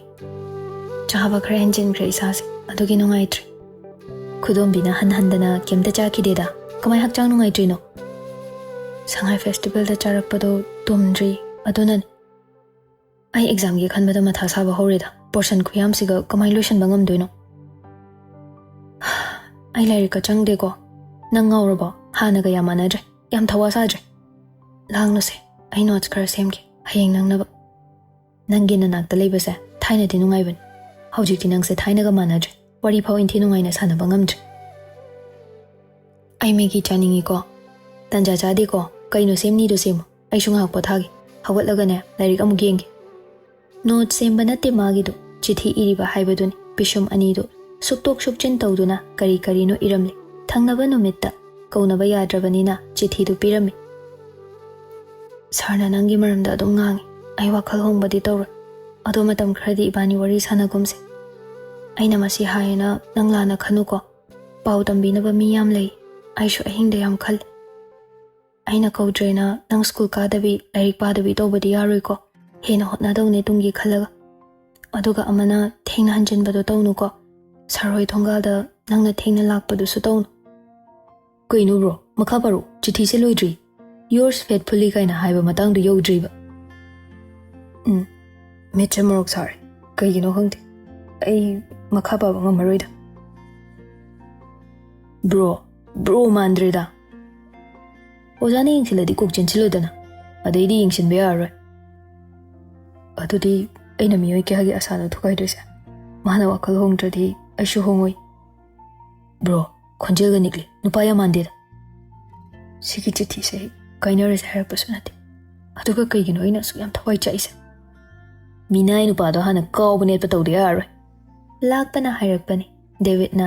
ꯆꯥꯕ ꯈꯔ ꯍꯦꯟꯖꯤꯟꯈ꯭ꯔꯦ ꯏꯁꯥꯁꯦ꯫ ꯑꯗꯨꯒꯤ ꯅꯨꯡꯉꯥꯏꯇ꯭ꯔꯦ꯫ ꯈꯨꯗꯣꯝꯕꯤꯅ ꯍꯟ ꯍꯟꯗꯅ ꯀꯩꯝꯇ ꯆꯥꯈꯤꯗꯦꯗ꯫ ꯀꯃꯥꯏ ꯍꯛꯆꯥꯡ ꯅꯨꯡꯉꯥꯏꯇ꯭ꯔꯤꯅꯣ? ꯁꯉꯥꯏ ꯐꯦꯁꯇꯤꯚꯦꯜꯗ ꯆꯥꯔꯛꯄꯗꯣ ꯇꯨꯝꯗ꯭ꯔꯤ꯫ ꯑꯗꯨꯅꯅꯦ꯫ ꯑꯩ ꯑꯦꯛꯖꯥꯝꯒꯤ ꯈꯟꯕꯗ ꯃꯊꯥ ꯁꯥꯕ ꯍꯧꯔꯦꯗ꯫ ꯄꯣꯔꯁꯟ ꯈꯨꯌꯥꯝꯁꯤꯒ ꯀꯃꯥꯏ ꯂꯣꯏꯁꯤꯟꯕ ꯉꯝꯗꯣꯏꯅꯣ? ꯑꯩ ꯂꯥꯏꯔꯤꯛꯀ ꯆꯪꯗꯦꯀꯣ꯫ ꯅꯪ ꯉꯥꯎꯔꯕꯣ? ꯍꯥꯟꯅꯒ ꯌꯥꯝ ꯃꯥꯟꯅꯗ꯭ꯔꯦ꯫ ꯌꯥꯝ ꯊꯋꯥ ꯁꯥꯗ꯭ꯔꯦ꯫ ꯂꯥꯡꯅꯨꯁꯦ꯫ ꯑꯩ ꯅꯣꯠꯁ ꯈꯔ ꯁꯦꯝꯒꯦ꯫ ꯍꯌꯦꯡ ꯅꯪꯅꯕ꯫ ꯅꯪꯒꯤ ꯅꯅꯥꯛꯇ ꯂꯩꯕꯁꯦ ꯊꯥꯏꯅꯗꯤ ꯅꯨꯡꯉꯥꯏꯕꯅꯤ꯫ ꯍꯧꯖꯤꯛꯇꯤ ꯅꯪꯁꯦ ꯊꯥꯏꯅꯒ ꯃꯥꯟꯅꯗ꯭ꯔꯦ꯫ ꯋꯥꯔꯤ ꯐꯥꯎ ꯏꯟꯊꯤ ꯅꯨꯡꯉꯥꯏꯅ ꯁꯥꯟꯅꯕ ꯉꯝꯗ꯭ꯔꯦ꯫ ꯑꯩ ꯃꯦꯒꯤ ꯆꯥꯅꯤꯡꯉꯤꯀꯣ꯫ ꯇꯟꯖꯥ ꯆꯥꯗꯦꯀꯣ꯫ ꯀꯩꯅꯣ ꯁꯦꯝꯅꯤꯗꯣ ꯁꯦꯝꯃꯣ꯫ ꯑꯩꯁꯨ ꯉꯥꯏꯍꯥꯛ ꯄꯣꯊꯥꯒꯦ꯫ ꯍꯧꯒꯠꯂꯒꯅꯦ ꯂꯥꯏꯔꯤꯛ ꯑꯃꯨꯛ ꯌꯦꯡꯒꯦ꯫ ꯅꯣꯠ ꯁꯦꯝꯕ ꯅꯠꯇꯦ ꯃꯥꯒꯤꯗꯣ, ꯆꯤꯊꯤ ꯏꯔꯤꯕ ꯍꯥꯏꯕꯗꯨꯅꯤ꯫ ꯄꯤꯁꯨꯝ ꯑꯅꯤꯗꯨ ꯁꯨꯛꯇꯣꯛ ꯁꯨꯛꯆꯤꯟ ꯇꯧꯗꯨꯅ ꯀꯔꯤ ꯀꯔꯤꯅꯣ ꯏꯔꯝꯂꯤ꯫ ꯊꯪꯅꯕ ꯅꯨꯃꯤꯠꯇ ꯀꯧꯅꯕ ꯌꯥꯗ꯭ꯔꯕꯅꯤꯅ ꯆꯤꯊꯤꯗꯨ ꯄꯤꯔꯝꯃꯤ꯫ "ꯁꯥꯔꯅ ꯅꯪꯒꯤ ꯃꯔꯝꯗ ꯑꯗꯨꯝ ꯉꯥꯡꯉꯤ꯫ ꯑꯩ ꯋꯥꯈꯜ ꯍꯣꯡꯕꯗꯤ ꯇꯧꯔꯣꯏ꯫ ꯑꯗꯣ ꯃꯇꯝ ꯈꯔꯗꯤ ꯏꯕꯥꯅꯤ ꯋꯥꯔꯤ ꯁꯥꯟꯅꯒꯨꯝꯁꯦ꯫ ꯑꯩꯅ ꯃꯁꯤ ꯍꯥꯏꯌꯦꯅ ꯅꯪ ꯂꯥꯟꯅ ꯈꯟꯅꯨꯀꯣ꯫ ꯄꯥꯎ ꯇꯝꯕꯤꯅꯕ ꯃꯤ ꯌꯥꯝ ꯂꯩ꯫ ꯑꯩꯁꯨ ꯑꯍꯤꯡꯗ ꯌꯥꯝ ꯈꯜꯂꯤ꯫ ꯑꯩꯅ ꯀꯧꯗ꯭ꯔꯦꯅ ꯅꯪ ꯁ꯭ꯀꯨꯜ ꯀꯥꯗꯕꯤ, ꯂꯥꯏꯔꯤꯛ ꯄꯥꯗꯕꯤ ꯇꯧꯕꯗꯤ ꯌꯥꯔꯣꯏꯀꯣ꯫ ꯍꯦꯟꯅ ꯍꯣꯠꯅꯗꯧꯅꯦ ꯇꯨꯡꯒꯤ ꯈꯜꯂꯒ꯫ ꯑꯗꯨꯒ ꯑꯃꯅ ꯊꯦꯡꯅ ꯍꯟꯖꯤꯟꯕꯗꯣ ꯇꯧꯅꯨꯀꯣ꯫ ꯁꯥꯔ ꯍꯣꯏ ꯊꯣꯡꯒꯥꯜꯗ ꯅꯪꯅ ꯊꯦꯡꯅ ꯂꯥꯛꯄꯗꯨꯁꯨ ꯇꯧꯅꯨ꯫" "ꯀꯩꯅꯣ ꯕ꯭ꯔꯣ, ꯃꯈꯥ ꯄꯥꯔꯛꯑꯣ, ꯆꯤꯊꯤꯁꯦ ꯂꯣꯏꯗ꯭ꯔꯤ꯫ Yours faithfully ꯀꯥꯏꯅ ꯍꯥꯏꯕ ꯃꯇꯥꯡꯗꯨ ꯌꯧꯗ꯭ꯔꯤꯕ꯫" ꯎꯝ, ꯃꯤꯠꯁꯦ ꯃꯣꯔꯣꯛ ꯁꯥꯔꯦ꯫ ꯀꯩꯒꯤꯅꯣ ꯈꯪꯗꯦ꯫ ꯑꯩ ꯃꯈꯥ ꯄꯥꯕ ꯉꯝꯃꯔꯣꯏꯗ꯫ "Bro, bro ꯃꯥꯟꯗ꯭ꯔꯦꯗ꯫" "ꯑꯣꯖꯥꯅ ꯌꯦꯡꯁꯤꯜꯂꯗꯤ ꯀꯣꯛ ꯆꯦꯟꯁꯤꯜꯂꯨꯗꯅ, ꯑꯗꯩꯗꯤ ꯌꯦꯡꯁꯤꯟꯕ ꯌꯥꯔꯔꯣꯏ꯫" "ꯑꯗꯨꯗꯤ ꯑꯩꯅ ꯃꯤꯑꯣꯏ ꯀꯌꯥꯒꯤ ꯑꯁꯥꯗ ꯊꯨꯒꯥꯏꯗꯣꯏꯁꯦ? ꯃꯥꯅ ꯋꯥꯈꯜ ꯍꯣꯡꯗ꯭ꯔꯗꯤ ꯑꯩꯁꯨ ꯍꯣꯡꯉꯣꯏ꯫" "ꯕ꯭ꯔꯣ, ꯈꯣꯟꯖꯦꯜꯒ ꯅꯤꯛꯂꯤ, ꯅꯨꯄꯥ ꯌꯥꯝ ꯃꯥꯟꯗꯦꯗ꯫" "ꯁꯤꯒꯤ ꯆꯤꯊꯤꯁꯦ ꯀꯥꯏꯅꯔꯁꯦ ꯍꯥꯏꯔꯛꯄꯁꯨ ꯅꯠꯇꯦ꯫ ꯑꯗꯨꯒ ꯀꯩꯒꯤꯅꯣ ꯑꯩꯅ ꯑꯁꯨꯛ ꯌꯥꯝ ꯊꯋꯥꯏ ꯆꯥꯛꯏꯁꯦ? ꯃꯤꯅꯥꯏ ꯅꯨꯄꯥꯗꯣ ꯍꯥꯟꯅ ꯀꯥꯎꯕ ꯅꯦꯠꯄ ꯇꯧꯗ ꯌꯥꯔꯔꯣꯏ꯫" ꯂꯥꯛꯄꯅ ꯍꯥꯏꯔꯛꯄꯅꯤ ꯗꯦꯕꯤꯠꯅ꯫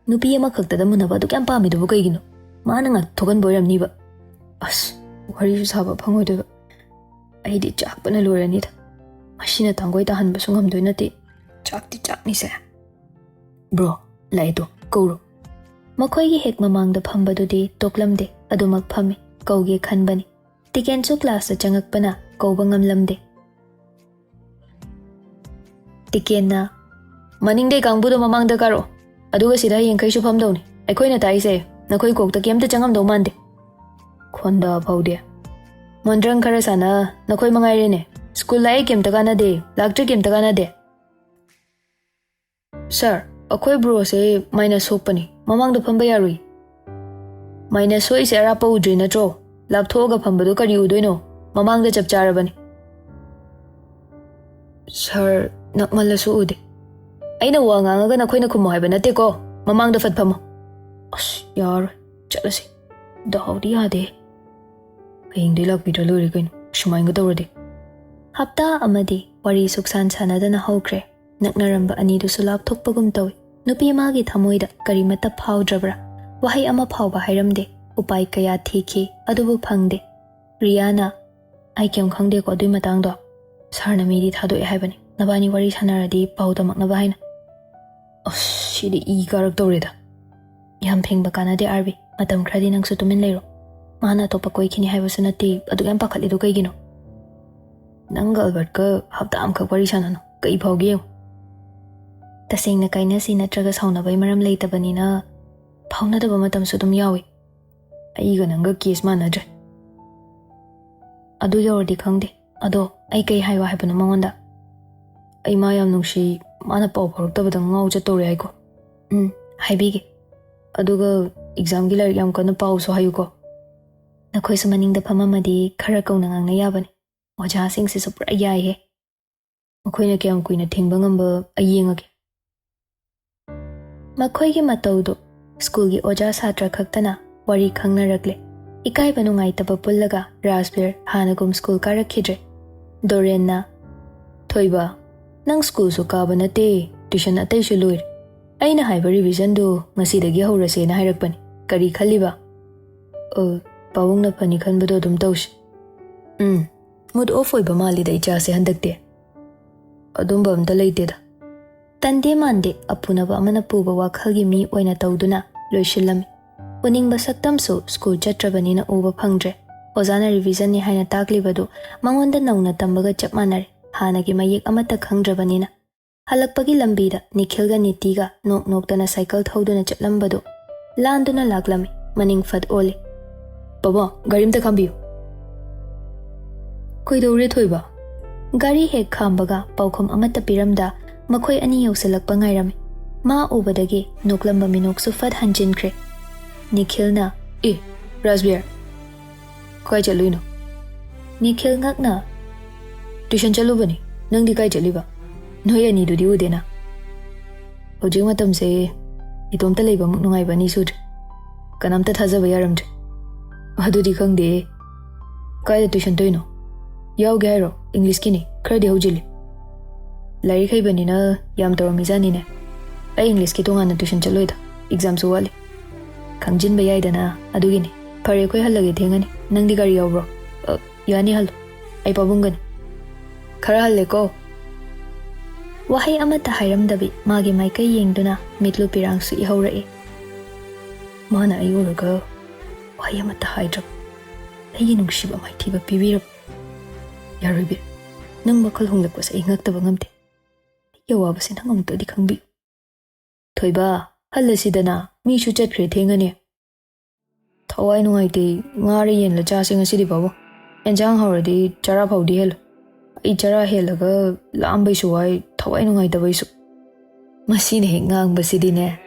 "ꯅꯨꯄꯤ ꯑꯃꯈꯛꯇꯗ ꯃꯨꯟꯅꯕ ꯑꯗꯨꯛ ꯌꯥꯝ ꯄꯥꯝꯃꯤꯗꯨꯕꯨ ꯀꯩꯒꯤꯅꯣ? ꯃꯥꯅ ꯉꯥꯛ ꯊꯣꯛꯍꯟꯕ ꯑꯣꯏꯔꯝꯅꯤꯕ꯫" ꯑꯁ, ꯋꯥꯔꯤꯁꯨ ꯁꯥꯕ ꯐꯪꯉꯣꯏꯗꯣꯏꯕ꯫ ꯑꯩꯗꯤ ꯆꯥꯛꯄꯅ ꯂꯣꯏꯔꯅꯤꯗ꯫ ꯃꯁꯤꯅ ꯊꯥꯡꯒꯣꯏ ꯇꯥꯍꯟꯕꯁꯨ ꯉꯝꯗꯣꯏ ꯅꯠꯇꯦ꯫ ꯆꯥꯛꯇꯤ ꯆꯥꯛꯅꯤꯁꯦ꯫ "ꯕ꯭ꯔꯣ, ꯂꯥꯛꯑꯦ ꯇꯣ, ꯀꯧꯔꯣ꯫" ꯃꯈꯣꯏꯒꯤ ꯍꯦꯛ ꯃꯃꯥꯡꯗ ꯐꯝꯕꯗꯨꯗꯤ ꯇꯣꯛꯂꯝꯗꯦ, ꯑꯗꯨꯃꯛ ꯐꯝꯃꯤ꯫ ꯀꯧꯒꯦ ꯈꯟꯕꯅꯤ꯫ ꯇꯤꯀꯦꯟꯁꯨ ꯀ꯭ꯂꯥꯁꯇ ꯆꯪꯉꯛꯄꯅ ꯀꯧꯕ ꯉꯝꯂꯝꯗꯦ꯫ ꯇꯤꯀꯦꯟꯅ, "ꯃꯅꯤꯡꯗꯩ ꯀꯥꯡꯕꯨꯗꯣ ꯃꯃꯥꯡꯗ ꯀꯥꯔꯛꯑꯣ꯫ ꯑꯗꯨꯒ ꯁꯤꯗ ꯍꯌꯦꯡꯈꯩꯁꯨ ꯐꯝꯗꯧꯅꯤ꯫ ꯑꯩꯈꯣꯏꯅ ꯇꯥꯛꯏꯁꯦ ꯅꯈꯣꯏ ꯀꯣꯛꯇ ꯀꯩꯝꯇ ꯆꯪꯉꯝꯗꯧ ꯃꯥꯟꯗꯦ꯫ ꯈꯣꯟꯗꯥ ꯐꯥꯎꯗꯦ꯫ ꯃꯣꯟꯗ꯭ꯔꯪ ꯈꯔ ꯁꯥꯟꯅ ꯅꯈꯣꯏ ꯃꯉꯥꯏꯔꯦꯅꯦ꯫ ꯁ꯭ꯀꯨꯜ ꯂꯥꯛꯑꯦ ꯀꯩꯝꯇ ꯀꯥꯟꯅꯗꯦ, ꯂꯥꯛꯇ꯭ꯔꯦ ꯀꯩꯝꯇ ꯀꯥꯟꯅꯗꯦ꯫" "ꯁꯥꯔ, ꯑꯩꯈꯣꯏ ꯕ꯭ꯔꯣꯁꯦ ꯃꯥꯏꯅꯁ ꯁꯣꯛꯄꯅꯤ, ꯃꯃꯥꯡꯗ ꯐꯝꯕ ꯌꯥꯔꯨꯏ꯫" "ꯃꯥꯏꯅꯁ ꯁꯣꯛꯏꯁꯦ ꯑꯔꯥꯞꯄ ꯎꯗ꯭ꯔꯤ ꯅꯠꯇ꯭ꯔꯣ? ꯂꯥꯞꯊꯣꯛꯑꯒ ꯐꯝꯕꯗꯣ ꯀꯔꯤ ꯎꯗꯣꯏꯅꯣ? ꯃꯃꯥꯡꯗ ꯆꯞ ꯆꯥꯔꯕꯅꯤ꯫" "ꯁꯥꯔ, ꯅꯛꯃꯜꯂꯁꯨ ꯎꯗꯦ꯫" "ꯑꯩꯅ ꯋꯥ ꯉꯥꯡꯉꯒ ꯅꯈꯣꯏꯅ ꯈꯨꯝꯃꯣ ꯍꯥꯏꯕ ꯅꯠꯇꯦꯀꯣ꯫ ꯃꯃꯥꯡꯗ ꯐꯠ ꯐꯝꯃꯣ꯫" "ꯑꯁ, ꯌꯥꯔꯣꯏ, ꯆꯠꯂꯁꯤ꯫ ꯗꯥꯎꯗꯤ ꯌꯥꯗꯦ꯫ ꯍꯌꯦꯡꯗꯤ ꯂꯥꯛꯄꯤꯗ꯭ꯔ ꯂꯣꯏꯔꯦ ꯀꯩꯅꯣ, ꯁꯨꯃꯥꯏꯅꯒ ꯇꯧꯔꯗꯤ꯫" ꯍꯞꯇꯥ ꯑꯃꯗꯤ ꯋꯥꯔꯤ ꯁꯨꯛꯁꯥꯟ ꯁꯥꯟꯅꯗꯅ ꯍꯧꯈ꯭ꯔꯦ꯫ ꯅꯛꯅꯔꯝꯕ ꯑꯅꯤꯗꯨꯁꯨ ꯂꯥꯞꯊꯣꯛꯄꯒꯨꯝ ꯇꯧꯏ꯫ ꯅꯨꯄꯤ ꯃꯥꯒꯤ ꯊꯃꯣꯏꯗ ꯀꯔꯤꯃꯠꯇ ꯐꯥꯎꯗ꯭ꯔꯕ꯭ꯔꯥ? ꯋꯥꯍꯩ ꯑꯃ ꯐꯥꯎꯕ ꯍꯥꯏꯔꯝꯗꯦ꯫ ꯎꯄꯥꯏ ꯀꯌꯥ ꯊꯤꯈꯤ, ꯑꯗꯨꯕꯨ ꯐꯪꯗꯦ꯫ ꯔꯤꯌꯥꯅ, "ꯑꯩ ꯀꯩꯝ ꯈꯪꯗꯦꯀꯣ ꯑꯗꯨꯏ ꯃꯇꯥꯡꯗꯣ꯫ ꯁꯥꯔꯅ ꯃꯤꯗꯤ ꯊꯥꯗꯣꯛꯑꯦ ꯍꯥꯏꯕꯅꯤ꯫ ꯅꯕꯥꯅꯤ ꯋꯥꯔꯤ ꯁꯥꯟꯅꯔꯗꯤ ꯄꯥꯎ ꯇꯝꯃꯛꯅꯕ ꯍꯥꯏꯅ꯫" ꯑꯁ, ꯁꯤꯗꯤ ꯏ ꯀꯥꯔꯛꯇꯧꯔꯦꯗ꯫ "ꯌꯥꯝ ꯐꯦꯡꯕ ꯀꯥꯟꯅꯗꯦ, ꯑꯥꯔꯕꯤ꯫ ꯃꯇꯝ ꯈꯔꯗꯤ ꯅꯪꯁꯨ ꯇꯨꯃꯤꯟ ꯂꯩꯔꯣ꯫ ꯃꯥꯅ ꯑꯇꯣꯞꯄ ꯀꯣꯏꯈꯤꯅꯤ ꯍꯥꯏꯕꯁꯨ ꯅꯠꯇꯦ, ꯑꯗꯨꯛ ꯌꯥꯝ ꯄꯥꯈꯠꯂꯤꯗꯣ ꯀꯩꯒꯤꯅꯣ? ꯅꯪꯒ ꯑꯜꯕꯔꯠꯀ ꯍꯞꯇꯥ ꯑꯃꯈꯛ ꯋꯥꯔꯤ ꯁꯥꯟꯅꯅꯨ, ꯀꯩ ꯐꯥꯎꯒꯦ ꯌꯦꯡꯉꯨ꯫" ꯇꯁꯦꯡꯅ ꯀꯥꯏꯅꯁꯤ ꯅꯠꯇ꯭ꯔꯒ ꯁꯥꯎꯅꯕꯩ ꯃꯔꯝ ꯂꯩꯇꯕꯅꯤꯅ ꯐꯥꯎꯅꯗꯕ ꯃꯇꯝꯁꯨ ꯑꯗꯨꯝ ꯌꯥꯎꯏ꯫ ꯑꯩꯒ ꯅꯪꯒ ꯀꯦꯁ ꯃꯥꯟꯅꯗ꯭ꯔꯦ꯫ ꯑꯗꯨ ꯌꯧꯔꯗꯤ ꯈꯪꯗꯦ꯫ ꯑꯗꯣ ꯑꯩ ꯀꯩ ꯍꯥꯏꯌꯣ ꯍꯥꯏꯕꯅꯣ ꯃꯉꯣꯟꯗ? "ꯑꯩ ꯃꯥ ꯌꯥꯝ ꯅꯨꯡꯁꯤ, ꯃꯥꯅ ꯄꯥꯎ ꯐꯥꯎꯔꯛꯇꯕꯗ ꯉꯥꯎ ꯆꯠꯇꯧꯔꯦ ꯍꯥꯏꯀꯣ?" "ꯎꯝ, ꯍꯥꯏꯕꯤꯒꯦ꯫ ꯑꯗꯨꯒ ꯑꯦꯛꯖꯥꯝꯒꯤ ꯂꯥꯏꯔꯤꯛ ꯌꯥꯝ ꯀꯟꯅ ꯄꯥꯎꯁꯨ ꯍꯥꯏꯌꯨꯀꯣ꯫" ꯅꯈꯣꯏꯁꯨ ꯃꯅꯤꯡꯗ ꯐꯝꯃꯝꯃꯗꯤ ꯈꯔ ꯀꯧꯅ ꯉꯥꯡꯅ ꯌꯥꯕꯅꯤ꯫ ꯑꯣꯖꯥꯁꯤꯡꯁꯤꯁꯨ ꯄꯨꯔꯥ ꯌꯥꯏꯍꯦ꯫ ꯃꯈꯣꯏꯅ ꯀꯌꯥꯝ ꯀꯨꯏꯅ ꯊꯤꯡꯕ ꯉꯝꯕ ꯑꯩ ꯌꯦꯡꯉꯒꯦ꯫ ꯃꯈꯣꯏꯒꯤ ꯃꯇꯧꯗꯨ ꯁ꯭ꯀꯨꯜꯒꯤ ꯑꯣꯖꯥ ꯁꯥꯇ꯭ꯔ ꯈꯛꯇꯅ ꯋꯥꯔꯤ ꯈꯪꯅꯔꯛꯂꯦ꯫ ꯏꯀꯥꯏꯕ ꯅꯨꯡꯉꯥꯏꯇꯕ ꯄꯨꯜꯂꯒ ꯔꯥꯖꯕꯤꯔ ꯍꯥꯟꯅꯒꯨꯝ ꯁ꯭ꯀꯨꯜ ꯀꯥꯔꯛꯈꯤꯗ꯭ꯔꯦ꯫ ꯗꯣꯔꯦꯟꯅ, "ꯊꯣꯏꯕ, ꯅꯪ ꯁ꯭ꯀꯨꯜꯁꯨ ꯀꯥꯕ ꯅꯠꯇꯦ, ꯇ꯭ꯌꯨꯁꯟ ꯑꯇꯩꯁꯨ ꯂꯣꯏꯔꯦ꯫ ꯑꯩꯅ ꯍꯥꯏꯕ ꯔꯤꯚꯤꯖꯟꯗꯨ ꯉꯁꯤꯗꯒꯤ ꯍꯧꯔꯁꯦꯅ ꯍꯥꯏꯔꯛꯄꯅꯤ꯫ ꯀꯔꯤ ꯈꯜꯂꯤꯕ?" "ꯑ, ꯄꯥꯕꯨꯡꯅ ꯐꯅꯤ ꯈꯟꯕꯗꯣ ꯑꯗꯨꯝ ꯇꯧꯁꯤ꯫" "ꯎꯝ, ꯃꯨꯗ ꯑꯣꯐ ꯑꯣꯏꯕ ꯃꯥꯜꯂꯤꯗ ꯏꯆꯥꯁꯦ ꯍꯟꯗꯛꯇꯤ꯫" "ꯑꯗꯨꯝꯕ ꯑꯝꯇ ꯂꯩꯇꯦꯗ꯫" ꯇꯟꯗꯦ ꯃꯥꯟꯗꯦ ꯑꯄꯨꯅꯕ ꯑꯃꯅ ꯄꯨꯕ ꯋꯥꯈꯜꯒꯤ ꯃꯤ ꯑꯣꯏꯅ ꯇꯧꯗꯨꯅ ꯂꯣꯏꯁꯤꯜꯂꯝꯃꯤ꯫ ꯎꯅꯤꯡꯕ ꯁꯛꯇꯝꯁꯨ ꯁ꯭ꯀꯨꯜ ꯆꯠꯇ꯭ꯔꯕꯅꯤꯅ ꯎꯕ ꯐꯪꯗ꯭ꯔꯦ꯫ ꯑꯣꯖꯥꯅ ꯔꯤꯚꯤꯖꯟꯅꯤ ꯍꯥꯏꯅ ꯇꯥꯛꯂꯤꯕꯗꯨ ꯃꯉꯣꯟꯗ ꯅꯧꯅ ꯇꯝꯕꯒ ꯆꯞ ꯃꯥꯟꯅꯔꯦ꯫ ꯍꯥꯟꯅꯒꯤ ꯃꯌꯦꯛ ꯑꯃꯠꯇ ꯈꯪꯗ꯭ꯔꯕꯅꯤꯅ꯫ ꯍꯜꯂꯛꯄꯒꯤ ꯂꯝꯕꯤꯗ ꯅꯤꯈꯤꯜꯒ ꯅꯤꯇꯤꯒ ꯅꯣꯛ ꯅꯣꯛꯇꯅ ꯁꯥꯏꯀꯜ ꯊꯧꯗꯨꯅ ꯆꯠꯂꯝꯕꯗꯨ ꯂꯥꯟꯗꯨꯅ ꯂꯥꯛꯂꯝꯃꯤ꯫ ꯃꯅꯤꯡ ꯐꯠ ꯑꯣꯜꯂꯤ꯫ "ꯄꯥꯕꯨꯡ, ꯒꯥꯔꯤ ꯑꯝꯇ ꯈꯥꯝꯕꯤꯌꯨ꯫" "ꯀꯩꯗꯧꯔꯦ ꯊꯣꯏꯕ?" ꯒꯥꯔꯤ ꯍꯦꯛ ꯈꯥꯝꯕꯒ ꯄꯥꯎꯈꯨꯝ ꯑꯃꯠꯇ ꯄꯤꯔꯝꯗ ꯃꯈꯣꯏ ꯑꯅꯤ ꯌꯧꯁꯤꯜꯂꯛꯄ ꯉꯥꯏꯔꯝꯃꯤ꯫ ꯃꯥ ꯎꯕꯗꯒꯤ ꯅꯣꯛꯂꯝꯕ ꯃꯤꯅꯣꯛꯁꯨ ꯐꯠ ꯍꯟꯖꯤꯟꯈ꯭ꯔꯦ꯫ ꯅꯤꯈꯤꯜꯅ, "ꯑꯦ, ꯔꯥꯖꯕꯤꯔ, ꯀꯥꯏ ꯆꯠꯂꯨꯏꯅꯣ?" ꯅꯤꯈꯤꯜ ꯉꯛꯅ, "ꯇ꯭ꯌꯨꯁꯟ ꯆꯠꯂꯨꯕꯅꯤ꯫ ꯅꯪꯗꯤ ꯀꯥꯏ ꯆꯠꯂꯤꯕ? ꯅꯣꯏ ꯑꯅꯤꯗꯨꯗꯤ ꯎꯗꯦꯅ꯫" "ꯍꯧꯖꯤꯛ ꯃꯇꯝꯁꯦ ꯏꯇꯣꯝꯇ ꯂꯩꯕꯃꯨꯛ ꯅꯨꯡꯉꯥꯏꯕ ꯑꯅꯤ ꯁꯨꯗ꯭ꯔꯦ꯫ ꯀꯅꯥꯝꯇ ꯊꯥꯖꯕ ꯌꯥꯔꯝꯗ꯭ꯔꯦ꯫" "ꯑꯗꯨꯗꯤ ꯈꯪꯗꯦ꯫ ꯀꯥꯏꯗ ꯇ꯭ꯌꯨꯁꯟ ꯇꯧꯔꯤꯅꯣ? ꯌꯥꯎꯒꯦ ꯍꯥꯏꯔꯣ? ꯏꯪꯂꯤꯁꯀꯤꯅꯤ, ꯈꯔꯗꯤ ꯍꯧꯖꯤꯜꯂꯤ꯫" "ꯂꯥꯏꯔꯤꯛ ꯍꯩꯕꯅꯤꯅ ꯌꯥꯝ ꯇꯧꯔꯝꯃꯤꯖꯥꯠꯅꯤꯅꯦ꯫ ꯑꯩ ꯏꯪꯂꯤꯁꯀꯤ ꯇꯣꯉꯥꯟꯅ ꯇ꯭ꯌꯨꯁꯟ ꯆꯠꯂꯣꯏꯗ, ꯑꯦꯛꯖꯥꯝꯁꯨ ꯋꯥꯠꯂꯤ꯫" ꯈꯪꯖꯤꯟꯕ ꯌꯥꯏꯗꯅ, ꯑꯗꯨꯒꯤꯅꯤ꯫ ꯐꯔꯦ, ꯑꯩꯈꯣꯏ ꯍꯜꯂꯒꯦ, ꯊꯦꯡꯉꯅꯤ꯫ ꯅꯪꯗꯤ ꯒꯥꯔꯤ ꯌꯥꯎꯕ꯭ꯔꯣ? "ꯑ, ꯌꯥꯅꯤ, ꯍꯜꯂꯣ꯫ ꯑꯩ ꯄꯥꯕꯨꯡꯒꯅꯤ꯫ ꯈꯔ ꯍꯜꯂꯦꯀꯣ"꯫ ꯋꯥꯍꯩ ꯑꯃꯠꯇ ꯍꯥꯏꯔꯝꯗꯕꯤ ꯃꯥꯒꯤ ꯃꯥꯏꯀꯩ ꯌꯦꯡꯗꯨꯅ ꯃꯤꯠꯂꯨ ꯄꯤꯔꯥꯡꯁꯨ ꯏꯍꯧꯔꯛꯏ꯫ ꯃꯥꯅ ꯑꯩ ꯎꯔꯒ ꯋꯥꯍꯩ ꯑꯃꯠꯇ ꯍꯥꯏꯗ꯭ꯔꯕ, ꯑꯩꯒꯤ ꯅꯨꯡꯁꯤꯕ ꯃꯥꯏꯊꯤꯕ ꯄꯤꯕꯤꯔꯕ꯫ ꯌꯥꯔꯣꯏ ꯕꯤꯔ, ꯅꯪ ꯋꯥꯈꯜ ꯍꯣꯡꯂꯛꯄꯁꯦ ꯑꯩ ꯉꯛꯇꯕ ꯉꯝꯗꯦ꯫ ꯑꯩꯒꯤ ꯑꯋꯥꯕꯁꯦ ꯅꯪ ꯑꯃꯨꯛꯇꯗꯤ ꯈꯪꯕꯤ꯫ ꯊꯣꯏꯕ, ꯍꯜꯂꯁꯤꯗꯅ, ꯃꯤꯁꯨ ꯆꯠꯈ꯭ꯔꯦ, ꯊꯦꯡꯉꯅꯤ꯫ ꯊꯋꯥꯏ ꯅꯨꯡꯉꯥꯏꯇꯦ, ꯉꯥꯔ ꯌꯦꯟꯂ ꯆꯥꯁꯦ ꯉꯁꯤꯗꯤ ꯄꯥꯕꯨꯡ꯫ ꯑꯦꯟꯖꯥꯡ ꯍꯥꯎꯔꯗꯤ ꯆꯔꯥ ꯐꯥꯎꯗꯤ ꯍꯦꯜꯂꯣ꯫ ꯑꯩ ꯆꯔꯥ ꯍꯦꯜꯂꯒ ꯂꯥꯝꯕꯩꯁꯨ ꯋꯥꯏ, ꯊꯋꯥꯏ ꯅꯨꯡꯉꯥꯏꯇꯕꯩꯁꯨ꯫ ꯃꯁꯤꯅ ꯍꯦꯛ ꯉꯥꯡꯕꯁꯤꯗꯤꯅꯦ,